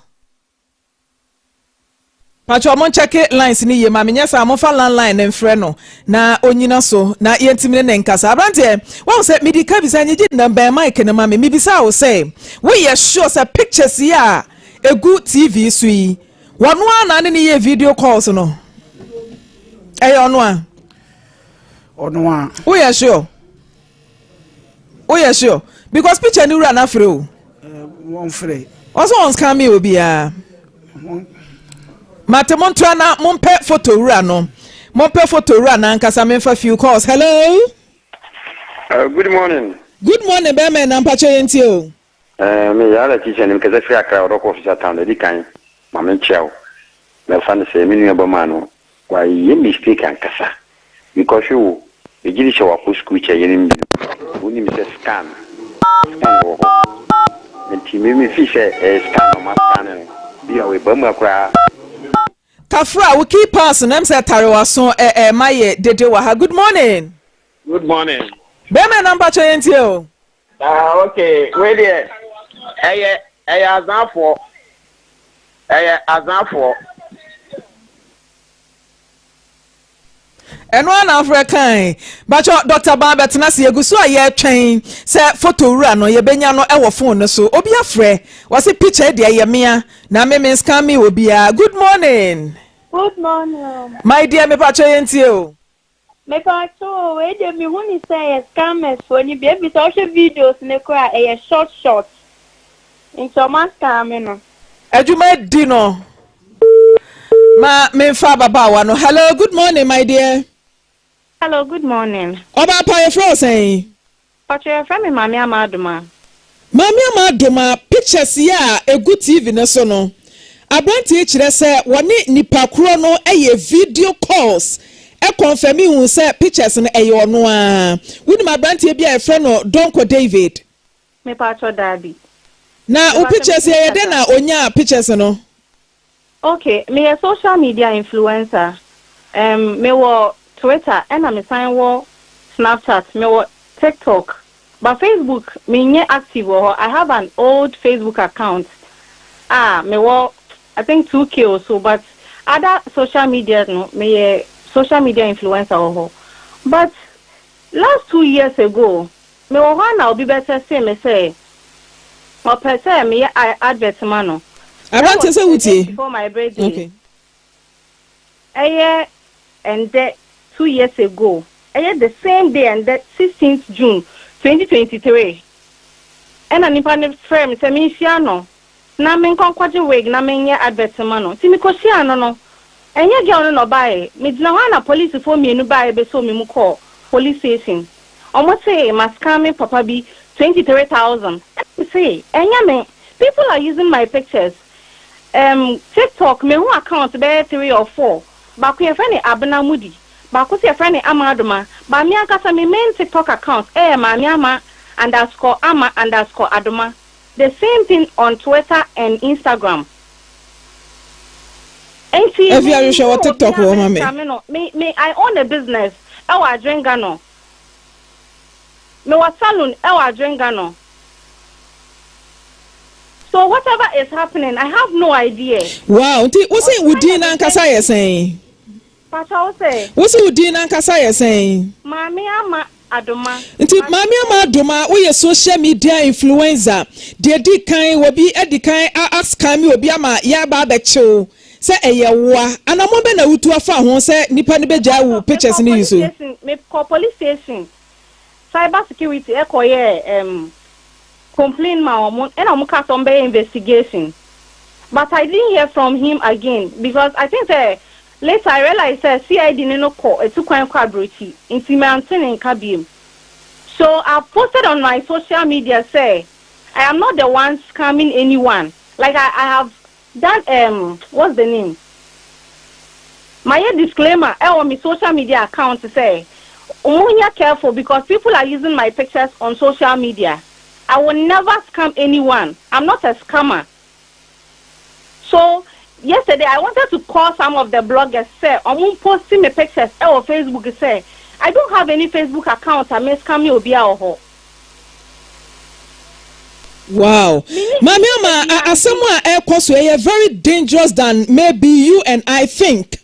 Speaker 2: patro, ɔmo nkyɛke lines ni yie ma menyɛ saa. Momfa landline ne mfrɛ no na onyina so na yɛntimi ne ne nkasa. Aberanteɛ, wɔn sɛ medi ka bisa nyegye nam bɛn mic no ma me. Mebisa wo sɛ woyɛ sure sɛ pictures yi a egu TV so yi, wɔn a na ne ne yɛ video calls no, ɛyɛ ɔno a?
Speaker 3: Ɔno a.
Speaker 2: Woyɛ sure? Woyɛ sure? Because picture ni wura n'afrɛ o.
Speaker 3: Wɔn frɛ.
Speaker 2: Ɔsɛ wɔn scan mi obiara. Mate, mo ntoa na mompɛ photo wura no, mompɛ photo wura na ankasa memfa few calls. Hello.
Speaker 4: Good morning.
Speaker 2: Good morning, bɛrima na mpakyɛ yɛn tie o.
Speaker 4: Me yàrá teacher nim kɛsɛ firi Accra ɔdɔkɔ official town. Edi kan, maame nkyia wo. Mɛfa no sɛ me nua bɛma no wayɛ mistake ankasa because wo megye di sɛ wakɔ school kyɛ yɛn bi wonim sɛ scan scan wɔ hɔ, nti me me fi sɛ ɛyɛ scan na ɔma scan no bi a wɔyɛ bɛrima koraa.
Speaker 2: Kafra, wo key pass na m sɛ tare waso ɛ ɛ ma yɛ dede wɔ ha. Good morning.
Speaker 5: Good morning.
Speaker 2: Bɛrima na mpakyɛ yɛn tie o.
Speaker 5: Ah, okay. Wei deɛ ɛyɛ azanfoɔ. Ɛyɛ azanfoɔ.
Speaker 2: Ɛno ara na afrɛ kan bakyɛ Dr. Ban bɛtena se yɛgu so a yɛretwɛn sɛ photo wura no yɛbɛnya no ɛwɔ phone no so. Obi afrɛ, wɔse picture deɛ ɛyɛ mea na me me scan me obiara. Good morning.
Speaker 6: Good morning.
Speaker 2: My dear, mepakyɛ yɛn tie o.
Speaker 6: Mepatwo, wei de mehu ni sɛ ɛyɛ scammers foɔ ni bi, ebi sɛ ɔhwɛ videos ne koraa, ɛyɛ short short. Nti ɔmo ascam me no.
Speaker 2: Adwuma di no ma memfa ababaawa no. Hello, good morning, my dear.
Speaker 7: Hello, good morning.
Speaker 2: Ɔbaa pa, yɛfrɛ wo sɛn?
Speaker 7: Pacho, yɛfrɛ me Maame Ama Adoma.
Speaker 2: Maame Ama Adoma, pictures yi a egu TV ne so no, aberanteɛ kyerɛ sɛ wɔne nipa korɔ no yɛ video calls, ɛkɔnfɛmi hu sɛ pictures no ɛyɛ ɔno a. Wonim aberanteɛ bi a yɛfrɛ no Donko David?
Speaker 7: Mepatro, daabi.
Speaker 2: Na wo pictures yɛ dɛ na onya pictures no?
Speaker 7: Okay, meyɛ social media influencer. Mewɔ Twitter, ɛna mesan wɔ Snapchat, mewɔ TikTok. But Facebook, menyɛ active wɔ hɔ. I have an old Facebook account. Ah, mewɔ I think 2K or so, but other social media no, meyɛ social media influencer wɔ hɔ. But last 2 years ago, mewɔ hɔ a na obi bɛtɛ se me sɛ ɔpɛ sɛ meyɛ advert ma no.
Speaker 2: Aberante, sɛ wotie.
Speaker 7: Before my birthday. Ɛyɛ ɛndɛ 2 years ago. Ɛyɛ the same day, ɛndɛ 16th June 2023. Ɛna nipa ne frɛ me sɛ menhyia no na menkɔ nkɔgye wig na menyɛ advert ma no. Nti mekɔhyia no, ɛnyɛ girl no na ɔbaeɛ. Megyina hɔ a na polisifoɔ mmienu baeɛ bɛsɔ me mu kɔɔ police station. Ɔmo se ma scam me papa bi 23,000. Ɛna se ɛnyɛ me. People are using my pictures. Um, TikTok, mehu account bɛyɛ three or four. Baako yɛfrɛ no Abena Mudi, baako nso yɛfrɛ no Ama Adoma. But me ankasa me main TikTok account ɛyɛ Maame Ama underscore Ama underscore Adoma. The same thing on Twitter and Instagram. Enti
Speaker 2: Afia hwehwɛ
Speaker 7: menhu
Speaker 2: wɔ TikTok
Speaker 7: obiara
Speaker 2: hɔ ma me.
Speaker 7: bɛscame no. Me, me, I own a business ɛwɔ Adwengano. Mewɔ saloon ɛwɔ Adwengano. So whatever is happening I have no idea.
Speaker 2: Wow, nti wo se wo
Speaker 7: Ɔsan
Speaker 2: din
Speaker 7: yɛ the
Speaker 2: n'ankasa
Speaker 7: same
Speaker 2: yɛ
Speaker 7: thing.
Speaker 2: sɛn?
Speaker 7: Pakyɛ wo se?
Speaker 2: Wo se wo din n'ankasa yɛ sɛn?
Speaker 7: Maame Ama Adoma.
Speaker 2: Nti Maame Ama Adoma, woyɛ social media influencer. Deɛ di kan, obi adi kan a ascam obi ama yɛaba abɛkye wo sɛ ɛyɛ woa. Anammɔn bɛn na wotu afa ho sɛ nipa no bɛgyae wo
Speaker 7: Mepatɔ,
Speaker 2: pictures
Speaker 7: mekɔ
Speaker 2: no yi
Speaker 7: police
Speaker 2: so?
Speaker 7: station, mekɔ police station, cyber security ɛkɔ yɛɛ um, complain ma wɔn, ɛna wɔn kaa sɛ wɔn bɛyɛ investigation. But I didn't hear from him again because I think sɛ later I realize sɛ CID ne no kɔ etu kwan kɔ aburokyi nti mante ne nka biem. So I posted on my social media sɛ I am not the one scamming anyone. Like I have done what's the name? Mayɛ disclaimer ɛwɔ me social media account sɛ wɔn nyɛ careful because people are using my pictures on social media. I will never scam anyone. I'm not a scammer. So yesterday I wanted to call some of the bloggers sɛ ɔmo posting me pictures ɛwɔ Facebook sɛ I don't have any Facebook account a me scam obi a wɔ hɔ.
Speaker 2: Wow.
Speaker 7: Mini
Speaker 2: Maame Ama, asɛm a ɛkɔ so ɛyɛ very dangerous than maybe you and I think.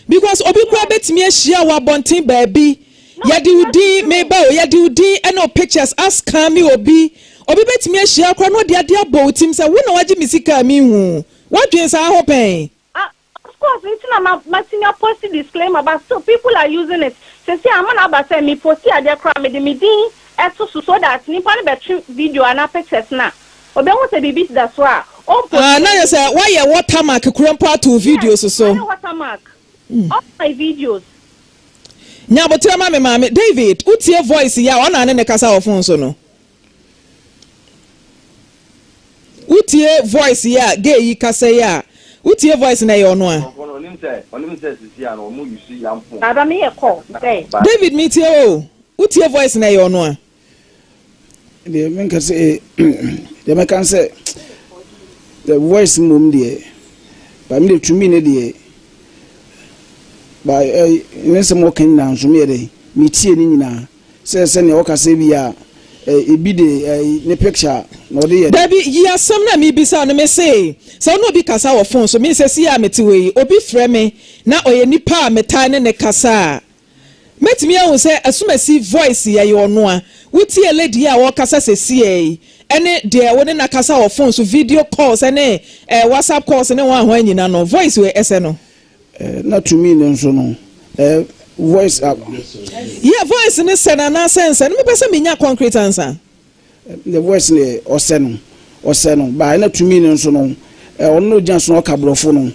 Speaker 2: Because obi kura betumi ahyia wɔ abɔnten baabi. Yɛde wo din meba o, yɛde wo din ɛne o pictures ascam obi. Obi betumi ahyia kora na ɔde ade abɔ wo tim sɛ wo na wagye me sika a mehu. Wadwen saa ho pɛn.
Speaker 7: Ah, of course, nti na ma matumi apost disclaimer, but still people are using it. Sisi ama na aba sɛ mi post adeɛ koraa mede mi din ɛto so so that nipa no bɛtwe video ana pictures na obehu sɛ biribi da so a ɔmpost.
Speaker 2: Ah, na yɛ sɛ woayɛ watermark kura mpo ato wo videos so.
Speaker 7: Yes, watermark. All my videos.
Speaker 2: Nyabotere ma me maame David, wotie voice yi a ɔna ne ne kasa wɔ phone so no. Wotie voice yi a gay yi kasa yi a, wotie voice na ɛyɛ ɔno a.
Speaker 7: Baba mi yɛ call sɛ.
Speaker 2: David mi tie o, wotie voice na ɛyɛ ɔno a.
Speaker 3: Deɛ menka sɛ deɛ mɛka sɛ the voice mmom deɛ ba me de tumi ne deɛ ba ɛ ne nsɛm wɔka nyinaa nso meyɛ dɛ metie ne nyinaa sɛ sɛnea wɔka sɛ bi a ebi de ne picture na ɔde yɛ.
Speaker 2: Dabi, yi asɛm na mebisa no, me se sɛ ɔne obi kasa wɔ phone so, me sɛ si a mete hɔ yi, obi frɛ me na ɔyɛ nipa a metaa ne ne kasa a, mɛtumi ahu sɛ asomasi voice yɛ ɔno a. Wotie lady a wɔkasa sɛsie yi ɛne deɛ wo ne na kasa wɔ phone so, video calls ɛne WhatsApp calls ne wɔn ahoa nyina no, voice wɔ ɛsɛ no.
Speaker 3: Na tumi ne nso no voice.
Speaker 2: Yɛ voice ne sɛ na anaasɛ nsɛ no, mepɛ sɛ menya concrete answer.
Speaker 3: The voice ne ɔsɛ no, ɔsɛ no baa na tumi ne nso no ɔno no gyina so na ɔka borɔfo no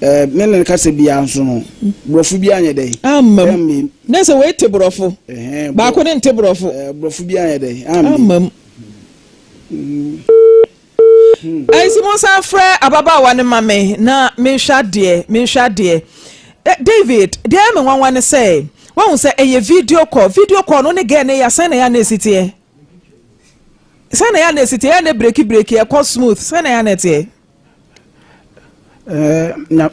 Speaker 3: ne kasa biara nso no borɔfo biara nyɛ dɛ.
Speaker 2: Amam ne sɛ wei te borɔfo baako ne nte borɔfo.
Speaker 3: Borɔfo biara nyɛ dɛ.
Speaker 2: Amam. Ɛnsi mo nsa frɛ ababaawa ne ma me na menhwɛ adeɛ, menhwɛ adeɛ. David, deɛ ɛyɛ me nwanwa ne sɛ wahu sɛ ɛyɛ video call. Video call no ne girl ne yɛ asɛn na yɛ ana esi teɛ, sɛn na yɛ ana esi teɛ, yɛ ana break break, ɛkɔ smooth, sɛn na yɛ ana teɛ?
Speaker 3: Na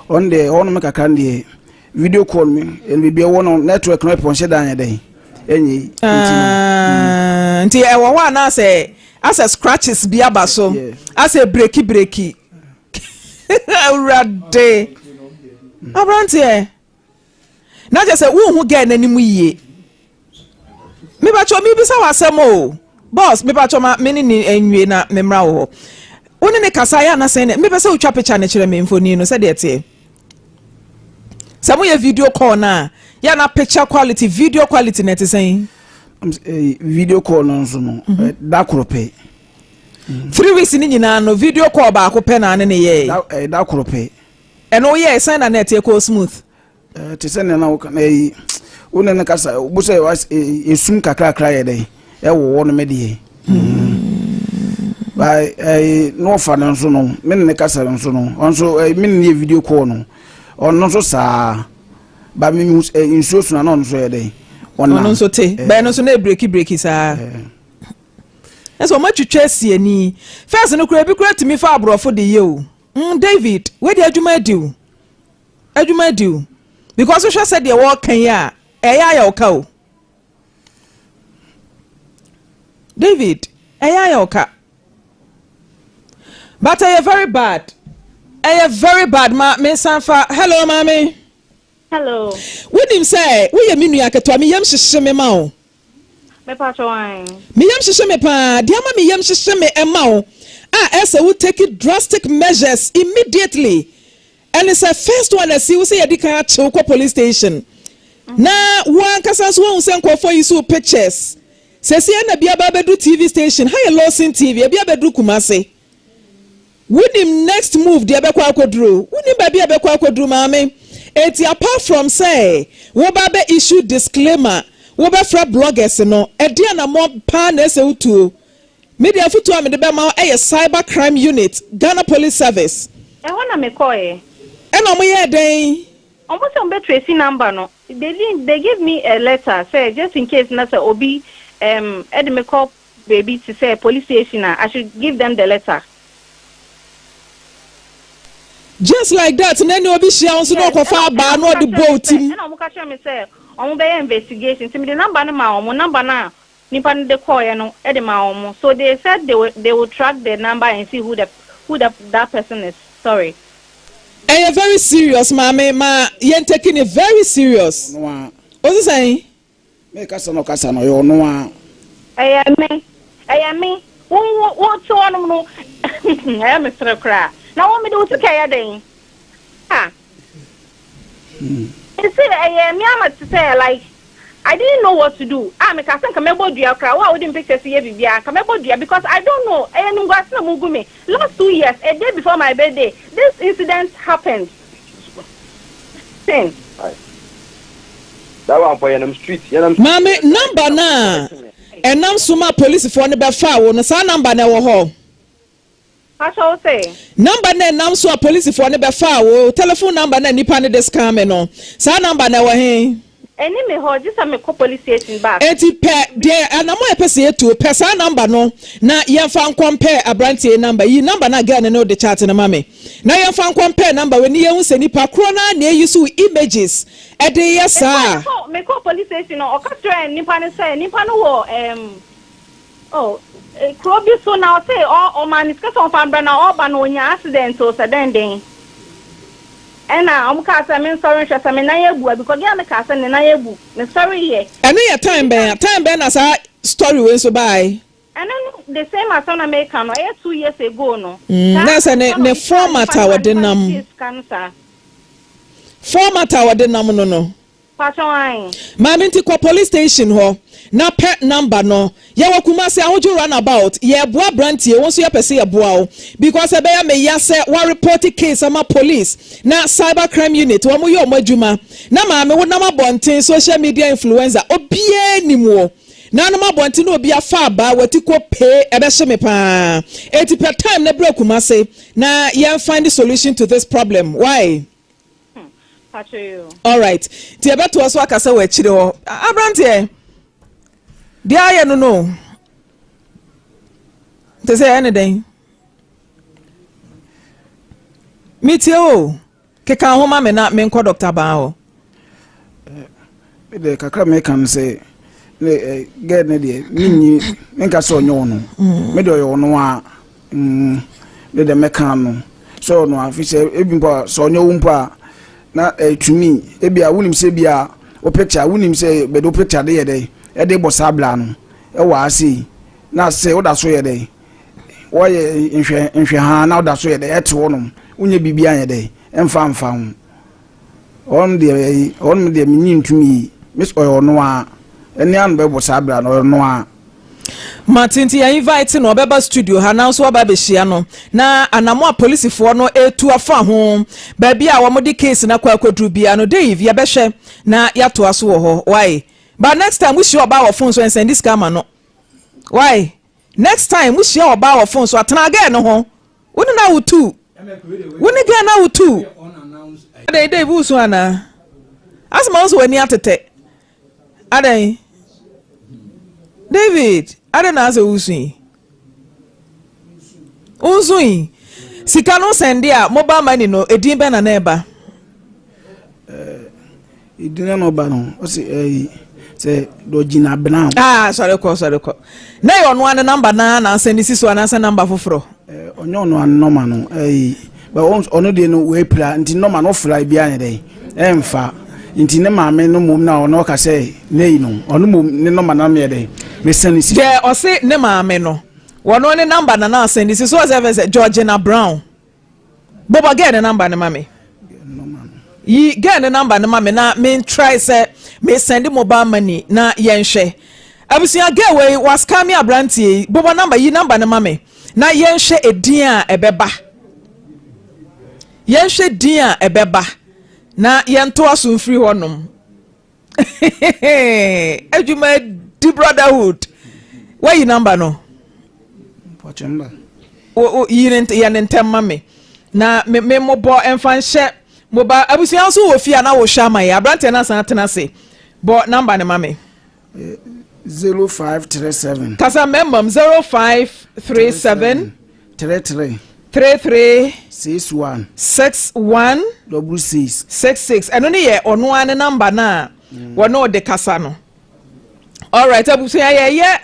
Speaker 3: ɔno deɛ ɔno kakra no deɛ video call mi ɛno biribi ɛwɔ no network no ɛpɔ nhyɛ dan yɛ dɛn ɛnyɛ nti
Speaker 2: no. Nti ɛwɔ hɔ anaasɛ asɛ scratches bi aba so, asɛ break break. Awurade, aberanteɛ, na kyerɛ sɛ wonhu girl n'anim yie. Mebatwɛ mebisa wɔ asɛm o, boss, mebatwɛ ma me ne ne nwie na memmra wɔ hɔ. Wo ne ne kasa yɛ anasɛn ne mepɛ sɛ wotwa picture ne kyerɛ me, mfoni no sɛdeɛ teɛ. Sɛ moyɛ video call no a, yɛ na picture quality, video quality na ɛte sɛn?
Speaker 3: Video call no nso no da koro pɛ.
Speaker 2: 3 weeks ni nyinaa no, video call baako pɛ na ane ne yɛɛ?
Speaker 3: Da koro pɛ.
Speaker 2: Ɛno woyɛɛ sɛn na na ɛteɛ, kɔ smooth?
Speaker 3: Te sɛ nea na woka na ɛyi wo ne no kasa wo sɛ esum kakrakra yɛ dɛ ɛwɔ hɔ no me deɛ. Ɛɛ na ɔfa no nso no me ne ne kasa no nso no ɔno nso ɛɛ me ne ne yɛ video call no ɔno nso saa ba me hu ɛɛ nsuo so na ɔno nso yɛ dɛ
Speaker 2: ɔnam. Ɔno nso te bɛn no nso na ebireki bireki saa. Ɛsɛ wɔn atwitwa asi ani. First no kura ebi kura tumi fa aborɔfo de yɛ o. David, wei de adwuma adi o. Adwuma adi o. Because wohwɛ sɛ deɛ wɔreka yi a, ɛyɛ ayɛ ɔka o. David, ɛyɛ ayɛ ɔka. But ɛyɛ very bad. Ɛyɛ very bad ma me nsan fa. Hello, maame.
Speaker 7: Hello.
Speaker 2: Wonim sɛ woyɛ me nua ketewa, me yam hyehye me ma wo.
Speaker 7: Mepa kyɛw.
Speaker 2: Me yam hyehye me paa. Deɛ ama me yam hyehye me ɛma wo a ɛsɛ wo take drastic measures immediately ɛne sɛ first one asi wo sɛ yɛde kan akyew kɔ police station na wo ankasa nso woahu sɛ nkurɔfoɔ yi so pictures sɛsi ɛna bi aba abɛduru TV station ha yɛ Lawson TV, ebi abɛduru Kumase. Wonim next move deɛ ɛbɛkɔ akɔduru, wonim baabi a ɛbɛkɔ akɔduru, maame. Eti apart from sɛ woba bɛ issue disclaimer, wobɛfrɛ bloggers no, ɛde anammɔ paa na ɛsɛ wotuo. Media afotuo a mede bɛma wo ɛyɛ Cyber Crime Unit, Ghana Police Service.
Speaker 7: Ɛhɔ na mekɔɛ.
Speaker 2: Ɛna ɔmo yɛɛ dɛn?
Speaker 7: Ɔmo sɛ ɔmo bɛ trace number no. They didn't, they give me a letter sɛ just in case na sɛ obi ɛde me kɔ baabi te sɛ police station a, I should give them the letter.
Speaker 2: Just like that na ɛne obi hyia wo nso na ɔkɔfa abaa na ɔde bɔ wo tim.
Speaker 7: Ɛna ɔmo ka kyerɛ me sɛ ɔmo bɛyɛ investigation, nti mede number no ma ɔmo, number no a nipa no de kɔɔɛ no ɛde ma ɔmo. So they said they will track the number and see who the that person is. Sorry.
Speaker 2: Ɛyɛ very serious, maame, ma yɛn taking it very serious.
Speaker 3: Ɔno
Speaker 2: o sisan.
Speaker 3: A mekasa na ɔkasa no ɔyɛ ɔno a.
Speaker 7: Ɛyɛ me, ɛyɛ me. Wo wo wo te hɔnom no, ɛyɛ me sere koraa na wɔn mi de wo sika yɛ den ah. Nsi ɛyɛ me ama te sɛ like I didn't know what to do. Ah, me ka sɛ nka mɛbɔ dua koraa. Wo a wode me pictures yɛ biribiara, nka mɛbɔ dua because I don't know. Ɛyɛ nimguase na mugu me. Last 2 years, a day before my birthday, this incident happened. Sin.
Speaker 4: That one for yɛnam street, yɛnam.
Speaker 2: Maame, number na ɛnam so ma polisifoɔ no bɛfa wo no, saa number na ɛwɔ hɔ?
Speaker 7: Pastor, wo say?
Speaker 2: Number na ɛnam so a polisifoɔ no bɛfa wo, telephone number na nipa no de scam me no, saa number na ɛwɔ he?
Speaker 7: Ɛni mi hɔ, gye sɛ mekɔ police station back.
Speaker 2: Eti pɛ deɛ anamɔ a yɛpɛ sɛ yɛtuo, pɛ saa number no na yɛmfa nkɔmpɛ aberanteɛ number yi, number na girl no ne wode chat no ma me na yɛmfa nkɔmpɛ number wɔ ni yɛhu sɛ nipa korɔ no na eyi so images ɛde yɛ saa.
Speaker 7: Mekɔ police station no, ɔka kyerɛ nipa no sɛ nipa no wɔ oh kuro bi so na ɔsɛ ɔma ne sika sɛ ɔmfa mbra na ɔba na onya accident o sɛ dɛndɛn, ɛna ɔmo kaa sɛ me nsɔre nhwɛ sɛ me nan ebu a, because girl no kaa sɛ ne nan ebu, me sɔre yɛ.
Speaker 2: Ɛno yɛ time bɛn? Time bɛn na saa story wei nso baae?
Speaker 7: Ɛno no, the same asɛm na meka no, ɛyɛ 2 years ago no.
Speaker 2: Na sɛ ne format a wɔde nam, format a wɔde nam no.
Speaker 7: Patron.
Speaker 2: Maame, nti kɔ police station hɔ na pɛ number no. Yɛwɔ Kumase Ahodwo roundabout. Yɛboa aberanteɛ, wɔn nso yɛpɛ sɛ yɛboa wo because ɛbɛyɛ me ya sɛ wɔareport case ama police na Cyber Crime Unit wɔn yɛ wɔn adwuma na maame wo nam abɔnten, social media influencer, obiara nim wɔ nanom abɔnten na obi afa aba wɔti kɔ pee, ɛbɛhyɛ me paa. Eti pɛ time na bere Kumase na yɛn find the solution to this problem. Why? Alright, nti yɛbɛtoa so akasa wɔ akyire hɔ. Aberanteɛ deɛ ayɛ no nti sɛ ɛne dɛn metie o, keka ho ma me na menkɔ Dr. Baa hɔ.
Speaker 3: De kakra meka no sɛ ne girl ne deɛ menyi menka sɛ ɔnyɛ ɔno. Me deɛ ɔyɛ ɔno a me deɛ mɛka no sɛ ɔno a fi sɛ ebi mpo a sɛ ɔnyɛ wo mpo a na ɛtumi ebi a wonim sɛ bi a wo picture, wonim sɛ bɛde wo picture de yɛ dɛ ɛde bɔ saa bla no ɛwɔ ase yi na sɛ woda so yɛ dɛ wɔyɛ nhwɛ nhwɛ ha na woda so yɛ dɛ ɛte hɔnom wonyɛ biribi anyɛ dɛ ɛmfa mfa ho. Ɔno deɛ ɛyi ɔno deɛ menyi ntumi yi miss ɔyɛ ɔno a ɛne ano bɛbɔ saa bla no, ɔyɛ ɔno a.
Speaker 2: Mate, nti yɛn invite no, ɔbɛba studio ha nanso waba abɛhyia no na anamo a polisifoɔ no etu afa ho, baabi a wɔde case no akɔ akɔduru bia no, Dave, yɛbɛhwɛ na yɛatoa so wɔ hɔ. Why? But next time wohyia ɔbaa wɔ phone so, ɛnsɛn sika ama no. Why? Next time mo hyia ɔbaa wɔ phone so a tena girl no ho. Wo ne no awo tuu. Wo ne girl no awo tuu. Adɛn Dave wosu anaa? Asɛ mahu sɛ w'ani atetɛ. Adɛn? David, adɛn na asɛ wosu yi? Wonsu yi? Sika no sɛnde a mobile money no edin bɛn na na ɛba?
Speaker 3: Edin na ɔba no, ɔsi ɛyi sɛ dɔgyina brown.
Speaker 2: Ah, sɔre kɔ, sɔre kɔ. Na ɛyɛ ɔno ano namba naa na asɛn de si so anaasɛ namba foforɔ?
Speaker 3: Ɔnyɛ ɔno ano nɔma no ɛyi bɛ ɔno deɛ no wɔapira nti nɔma no ɔfra bi ayɛ dɛ ɛnfa nti ne maame no mmom na ɔno ɔka sɛ nei no ɔno mmom ne nɔma no yɛ dɛ mesan ne si.
Speaker 2: Deɛ ɔse ne maame no wɔno ne namba na na asɛn de si so ɔsɛ fɛ sɛ Georgina Brown. Bobɔ girl ne number no ma me. Yi girl ne number no ma me na me try sɛ me send mobile money na yɛnhwɛ. Abusua girl wei wa scam me abranteɛ yi. Bobɔ number yi number no ma me na yɛnhwɛ edin a ɛbɛba. Yɛnhwɛ din a ɛbɛba na yɛntoa so mfiri hɔ nom. Adwuma di brotherhood. Wayi number no. Yi ne yɛ ne ntɛm ma me na me me mobɔ mfa nhyɛ moba abusua nso wɔ fie a na wohwɛ ama yɛ aberanteɛ no asan atena ase bɔ number no ma me.
Speaker 3: 0537.
Speaker 2: Kasa mɛmam 0537.
Speaker 3: 33.
Speaker 2: 33.
Speaker 3: 61.
Speaker 2: 61.
Speaker 3: 66.
Speaker 2: 66 ɛno ne yɛ ɔno ara ne number no a wɔne ɔde kasa no. Alright abusua yɛyɛ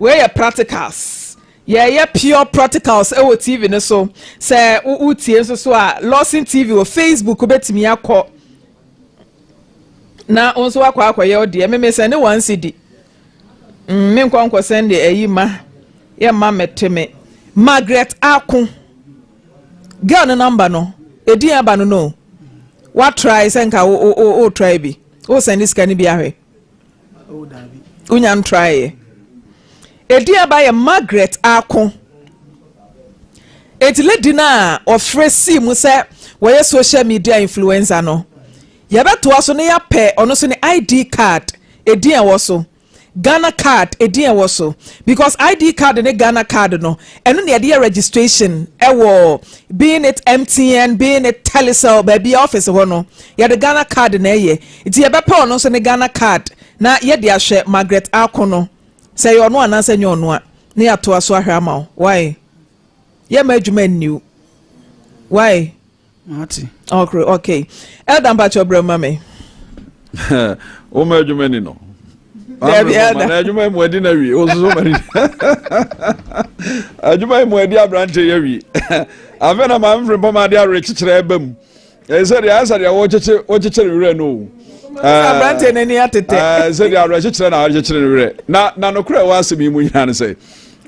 Speaker 2: wei yɛ practicals yɛyɛ pure practicals ɛwɔ TV no so sɛ wotie nso so a Lawson TV wɔ Facebook wobɛtumi akɔ na wo nso wakɔ akɔyɛ wo deɛ meme sɛ ne one cedi mm, menkɔ nkɔ sɛn de ayi ma yɛ ma mɛte me Margaret Ako girl no number no edin aba no no wa try sɛ nka wo wo wo try bi wo sɛn de sika no bi ahwɛ wonya ntraeɛ edin aba yɛ Margaret Ako eti lady no a ɔfrɛ sii mu sɛ wɔyɛ social media influencer no yɛbɛtoa so na yɛapɛ ɔno so ne ID card edin a ɛwɔ so Ghana card edin a ɛwɔ so because ID card ne Ghana card no ɛno na yɛde yɛ registration ɛwɔ being it MTN being it Telecel baabi office hɔ no yɛde Ghana card na ɛyɛ nti yɛbɛpɛ ɔno nso ne Ghana card na yɛde ahwɛ Margaret Ako no sɛ ɛyɛ ɔno anaasɛ nyɛ ɔno a na yɛatoa so ahwɛ ama wo why yɛma adwuma nniw why
Speaker 3: Mate.
Speaker 2: Okay, okay. Elder mpakyɛ brɛ ma me.
Speaker 8: Wo ma adwuma ni no.
Speaker 2: Dabi elder.
Speaker 8: Na adwuma mu adi na wie. Wo so ma ni. Adwuma mu adi abrante ya wie. Afei na maame firi mpɔm ade awerɛkyekyerɛ ɛba mu. Ɛyɛ sɛ deɛ ayɛ sɛ deɛ wɔkyekye wɔkyekyere werɛ no o.
Speaker 2: Abrante n'ani atete.
Speaker 8: Ɛɛ sɛ deɛ awerɛkyekyerɛ na awerɛkyekyere ne werɛ. Na na nokorɛ ɛwɔ asɛm yi mu nyinaa ne sɛ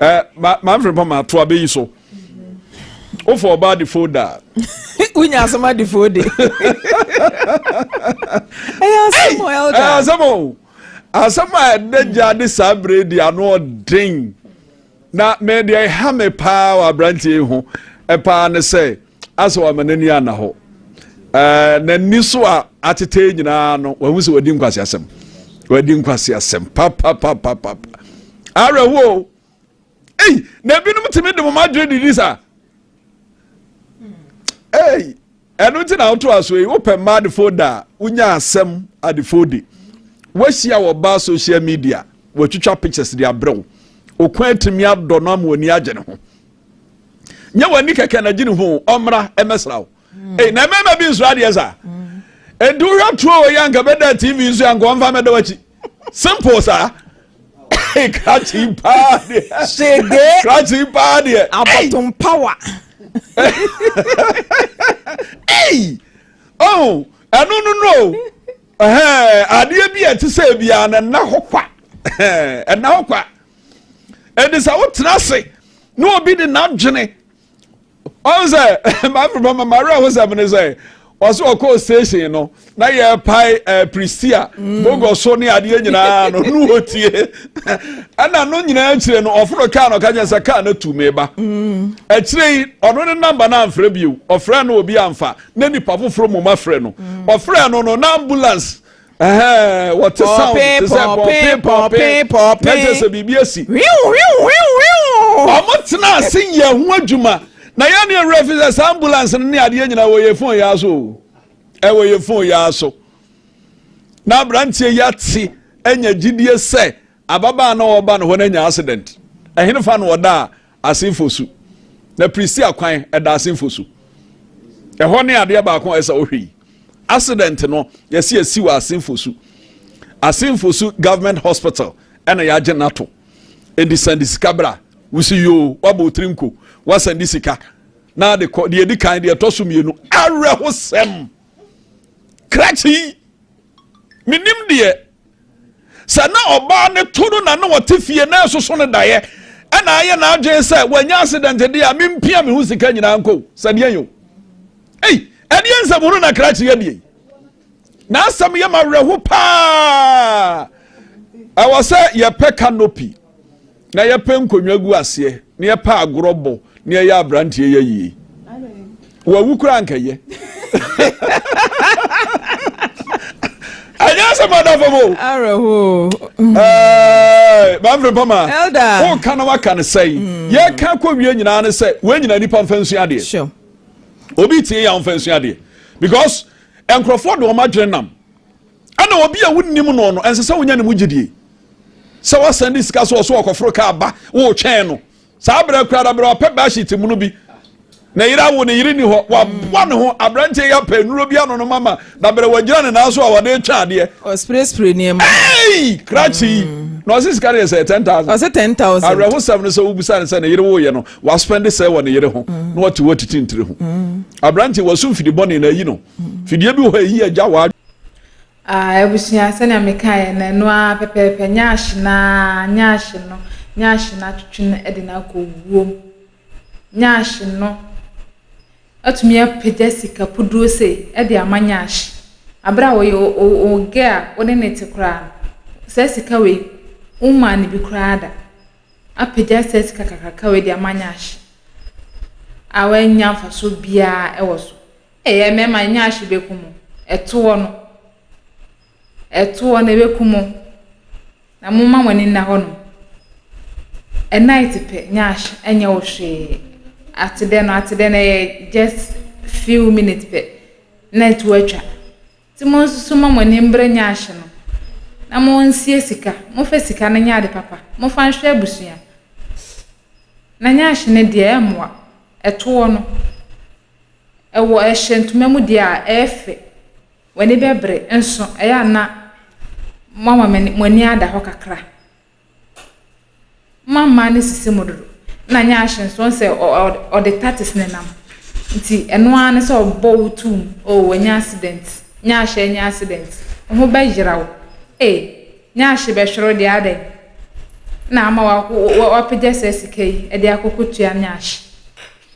Speaker 8: ɛɛ maame firi mpɔm ato abɛyi so. Wofɔ ɔbaa de folder.
Speaker 2: Wonya asɛm ade fode. Ɛyɛ asɛm o elder.
Speaker 8: Ɛyɛ asɛm o. Asɛm a ɛda gya de saa bere di ano ɔden. Na me deɛ ɛha me paa wɔ aberanteɛ yi ho paa ne sɛ asɛ wama n'ani ana hɔ. Ɛɛ n'ani so a atete nyinaa no wahu sɛ wadi nkwasi asɛm. Wadi nkwasi asɛm papapapapa. Awerɛhoɔ. Ei, na ebinom tumi de wɔn adwene didi saa. Ei, ɛno nti na woto aso yi, wopɛ mmaa adefo da a, wonya asɛm adefo de. Woahyia wɔ baa social media, wɔatwitwa pictures de abrɛ wo. Okwan atumi adɔ no ama w'ani agye ne ho. Nyɛ w'ani kɛkɛ na gye ne ho, ɔmmra ɛmɛsra wo. Ei, na mmarima bi nsoro adeɛ saa. Enti wohwɛ tuo wɔ yi anka bɛda TV so anka ɔmfa mɛda w'akyi. Simple saa. Krakye paa deɛ.
Speaker 2: Hyege.
Speaker 8: Krakye paa deɛ.
Speaker 2: Abɔtom power.
Speaker 8: Ei! Oh, ɛno no no. Ɛhɛn, adeɛ bi a ɛte sɛ biara na ɛna hɔ kwa. Ɛna hɔ kwa. Ɛnti sɛ wotena ase na obi de n'adwene ɔn sɛ maafrɛ ma mawerɛ ho sɛm ne sɛ ɔsɛ ɔkɔɔ station no na yɛpae eh, pristia mm. bogɔ so ne adeɛ nyinaa no ne ɔtie ɛna no nyinaa akyire no ɔforo kaa no ɔka kyerɛ sɛ kaa no tu meba mm. akyire yi ɔno ne namba no amfrɛ bio ɔfrɛ no obi amfa na nipa foforɔ mu mafrɛ no mm. ɔfrɛ no no na ambulance wɔte sound te sɛ pɔpe pɔpe pɔpe na kyerɛ sɛ biribi asi. Wɔn tena ase yɛ ho adwuma na yɛn ne awura fi sɛ saa ambulance no ne adeɛ nyinaa wɔ yɛ phone yɛ aso o ɛwɔ yɛ phone yɛ aso na aberanteɛ yi ate anya gyidie sɛ ababaa na ɔba no hɔ no anya accident ɛhene fa no ɔda a asenfo su na pirisi akwan ɛda asenfo su ɛhɔ ne adeɛ baako a ɛsɛ wohwɛ yi accident no yɛsi esi wɔ asenfo su asenfo su government hospital ɛna yɛagye nato Enti san de sika bra. Wosi yoo, wabɔ wo tiri nko, wasan de sika. Na de kɔ, deɛ edi kan, deɛ ɛtɔ so mmienu. Awerɛhosɛm. Krakye yi, menim deɛ. Sɛ na ɔbaa ne to no na na ɔte fie na ɛsoso no daeɛ, ɛna ayɛ n'adwene sɛ wanya accident deɛ a mempia me ho sika nyinaa nkɔ o. Sɛ deɛ yɛ o. Ei, ɛdeɛ nsɛmhunu na krakye yɛ deɛ yi. N'asɛm yɛ ma awerɛho paa. Ɛwɔ sɛ yɛpɛ canopy na yɛpɛ nkonnwa gu aseɛ na yɛpɛ agorɔ bɔ na yɛyɛ aberanteɛ yɛ yie. Wawu koraa nkɛyɛ. Ɛnyɛ asɛm ada fam o.
Speaker 2: Awerɛho.
Speaker 8: Manfred Pama. Elder. Woka na waka no sɛn. Mm. Yɛka kɔ wie nyinaa ne sɛ wɔn nyinaa nipa mfa nsua adeɛ. Sure. Obi tie yɛ mfa nsua adeɛ because Nkurɔfoɔ de wɔn adwene nam. Ɛna obi a wonnim no no, ɛnsɛ sɛ wonya ne mu gyidie. Sɛ wasan de sika so ɔso ɔkɔforo kaa ba, wotwɛn no. Saa berɛ koraa da berɛ ɔpɛ bedsheet munu bi. Ne yere awo ne yere ni hɔ, waboa ne ho. Aberanteɛ yi apɛ nnuro bi ano no mama na berɛ wagyina ne nan so a wɔde retwɛn adeɛ.
Speaker 2: Ɔspray nneɛma.
Speaker 8: Hey! Krakye yi. Na ɔse sika no yɛ sɛ 10,000.
Speaker 2: Ɔse 10,000.
Speaker 8: Awerɛhosɛm no sɛ wobisa no sɛ ne yere woyɛ no, waspɛnde sɛ wɔ ne yere ho na ɔte hɔ titi ntiri ho. Aberante wasu mfidi bɔne na ayi no. Fidie bi wɔ hɔ a ɛyi agya wɔ
Speaker 1: Ah, abusua, sɛnea mekaeɛ no, ɛno ara pɛpɛɛpɛ, nyaahye no ara, nyaahye no, nyaahye no atwetwe no de no akɔ wuom. Nyaahye no atumi apagya sika puduo sei de ama nyaahye. Aberɛ a ɔyɛ wo girl a wo ne no te koraa no, saa sika wei, wommaa no bi koraa da. Apagya saa sika kakraka wei de ama nyaahye a wannya mfasoɔ biara wɔ so. Ɛyɛ mmarima nyaahye bɛku mo. Ɛtoɔ no, ɛtoɔ no ɛbɛku mo. Na momma mo ani nna hɔnom. A night pɛ nyaahye ɛnyɛ wo hwee. Atedɛ no atedɛ no ɛyɛ just few minutes pɛ na ɛto atwa. Nti monsusu mma mo ani mbre nyaahye no na monsie sika. Momfa sika no nyɛ ade papa. Momfa nhwɛ abusua. Na nyaahye no deɛ ɛmmoa. Ɛtoɔ no. Ɛwɔ ɛhyɛ ntoma mu deɛ a, ɛyɛ fɛ. W'ani bɛbere nso ɛyɛ a na moama mo ani ada hɔ kakra. Mma mmaa no sisi mo dodo. Na nyɛ ahye nso ɔn sɛ ɔde tatis na ɛnam. Nti ɛno ara ne sɛ ɔbɔ wo tum, oh wanya accident, nyɛ ahye anya accident. Wo ho bɛyera wo. Ei, nyɛ ahye bɛhwere wo deɛ adɛn? Na ama wapagya saa sika yi de akɔkɔtua nyɛ ahye.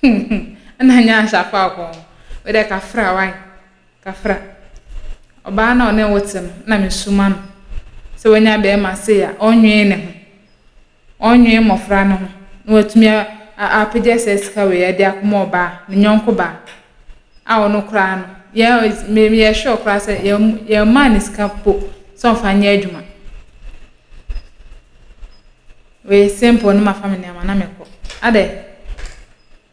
Speaker 1: Nna nnyɛ ahyɛ afaako ho. Wo dɛ kafra wai, kafra. Ɔbaa no a ɔne wo tse no nna mesuma no sɛ oenya bɛrima sei a ɔnnwen ne ho, ɔnnwen mbofra no ho na oetumi apegya saa sika wei de akɔma ɔbaa, ne nyɛnko baa a ɔno koraa no yɛ me meyɛ sure koraa sɛ yɛmmaa no sika mpo sɛ ɔmfa nyɛ edwuma. Wei simple na mafa me nneɛma na mekɔ. Adɛn?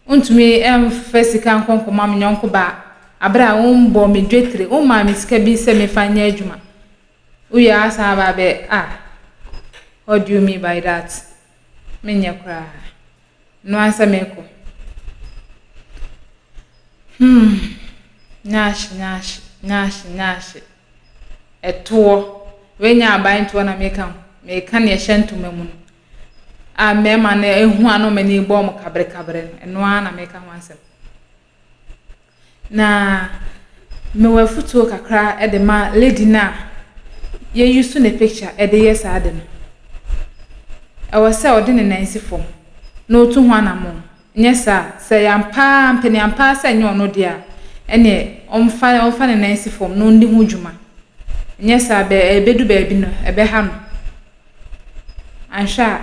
Speaker 1: Wontumi mfa sika nkɔ nkɔma me yɔnko baa abere a wombɔɔ me dwetire, wommaa me sika bi sɛ memfa nyɛ adwuma. Wowie a asan aba abɛ ah, what do you mean by that? Menyɛ koraa. No ara sɛ mekɔ. Hmm, nyaahye, nyaahye, nyaahye, nyaahye. Ɛtoɔ. Wei nyɛ aban toɔ na meka o. Meka nea ɛhyɛ ntoma mu no. A mmarima no ehu a na wɔn ani bɔ wɔn kaberekabere no, ɛno ara na meka ho asɛm. Na mewɔ afutuo kakra de ma lady no a yɛ use ne picture de yɛ saa ade no. Ɛwɔ sɛ ɔde ne nan si fam na ɔtu ho anammɔn. Nyɛ saa a, sɛ ɛyɛ ampa ara, mpene ampa ara sɛ ɛnyɛ ɔno dea a, ɛnneɛ ɔmfa ɔmfa ne nan nsi fam na ɔnni ho dwuma. Nyɛ saa a, bɛ ɛbɛdu baabi no, ɛbɛha no. Anhwɛ a,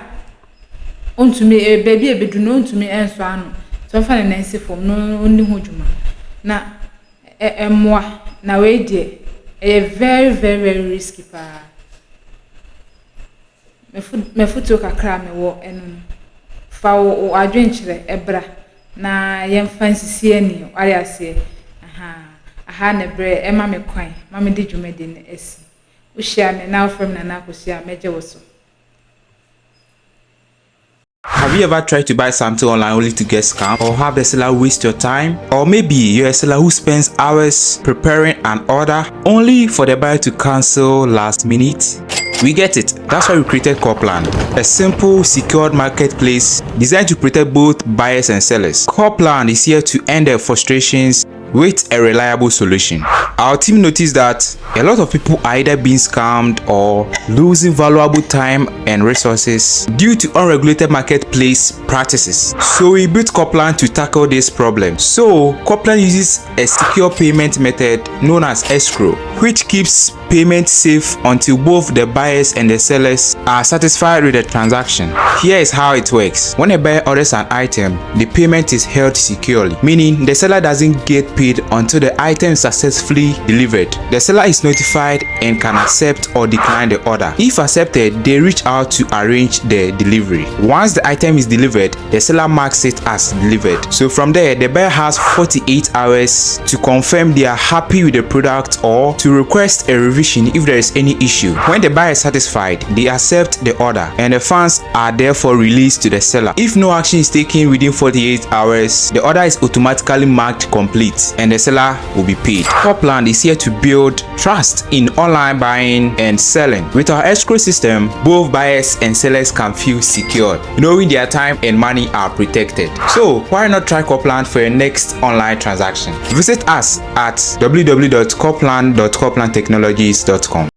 Speaker 1: ɔntumi ɛ baabi a ɛbɛdu no, ɔntumi nsɔ ano. Nti ɔmfa ne nan nsi fam na ɔnni ho dwuma. Na ɛ ɛmmoa. Na wei deɛ, ɛyɛ very very very risky paa. M'afotuo kakra a mewɔ ɛno no. Fa wo wo adwenkyerɛ bra na yɛmfa nsisi ani, wate aseɛ? Ahaa, aha na berɛ ɛma me kwan ma mede dwumadi no asi. Wohyia me na wofrɛ me Nana Akosua a, mɛgye wo so.
Speaker 9: Have you ever tried to buy something online only to get scammed or have the seller waste your time? Or maybe you're a seller who spends hours preparing an order only for the buyer to cancel last minute? We get it. That's why we created Copland, a simple, secured marketplace designed to protect both buyers and sellers. Copland is here to end the frustrations with a reliable solution. Our team noticed that a lot of people are either being scammed or losing valuable time and resources due to unregulated marketplace practices. So we built Copland to tackle this problem. So Copland uses a secure payment method known as escrow, which keeps payment safe until both the buyers and the sellers are satisfied with the transaction. Here is how it works. When a buyer orders an item, the payment is held securely, meaning the seller doesn't get paid until the item is successfully delivered. The seller is notified and can accept or decline the order. If accepted, they reach out to arrange the delivery. Once the item is delivered, the seller marks it as delivered. So from there, the buyer has 48 hours to confirm they are happy with the product or to request a revision if there is any issue. When the buyer is satisfied, they accept the order and the funds are therefore released to the seller. If no action is taken within 48 hours, the order is automatically marked complete and the seller will be paid. Copland is here to build trust in online buying and selling. With our escrow system, both buyers and sellers can feel secured, knowing their time and money are protected. So why not try Copland for your next online transaction? Visit us at www.copland.coplandtechnologies.com.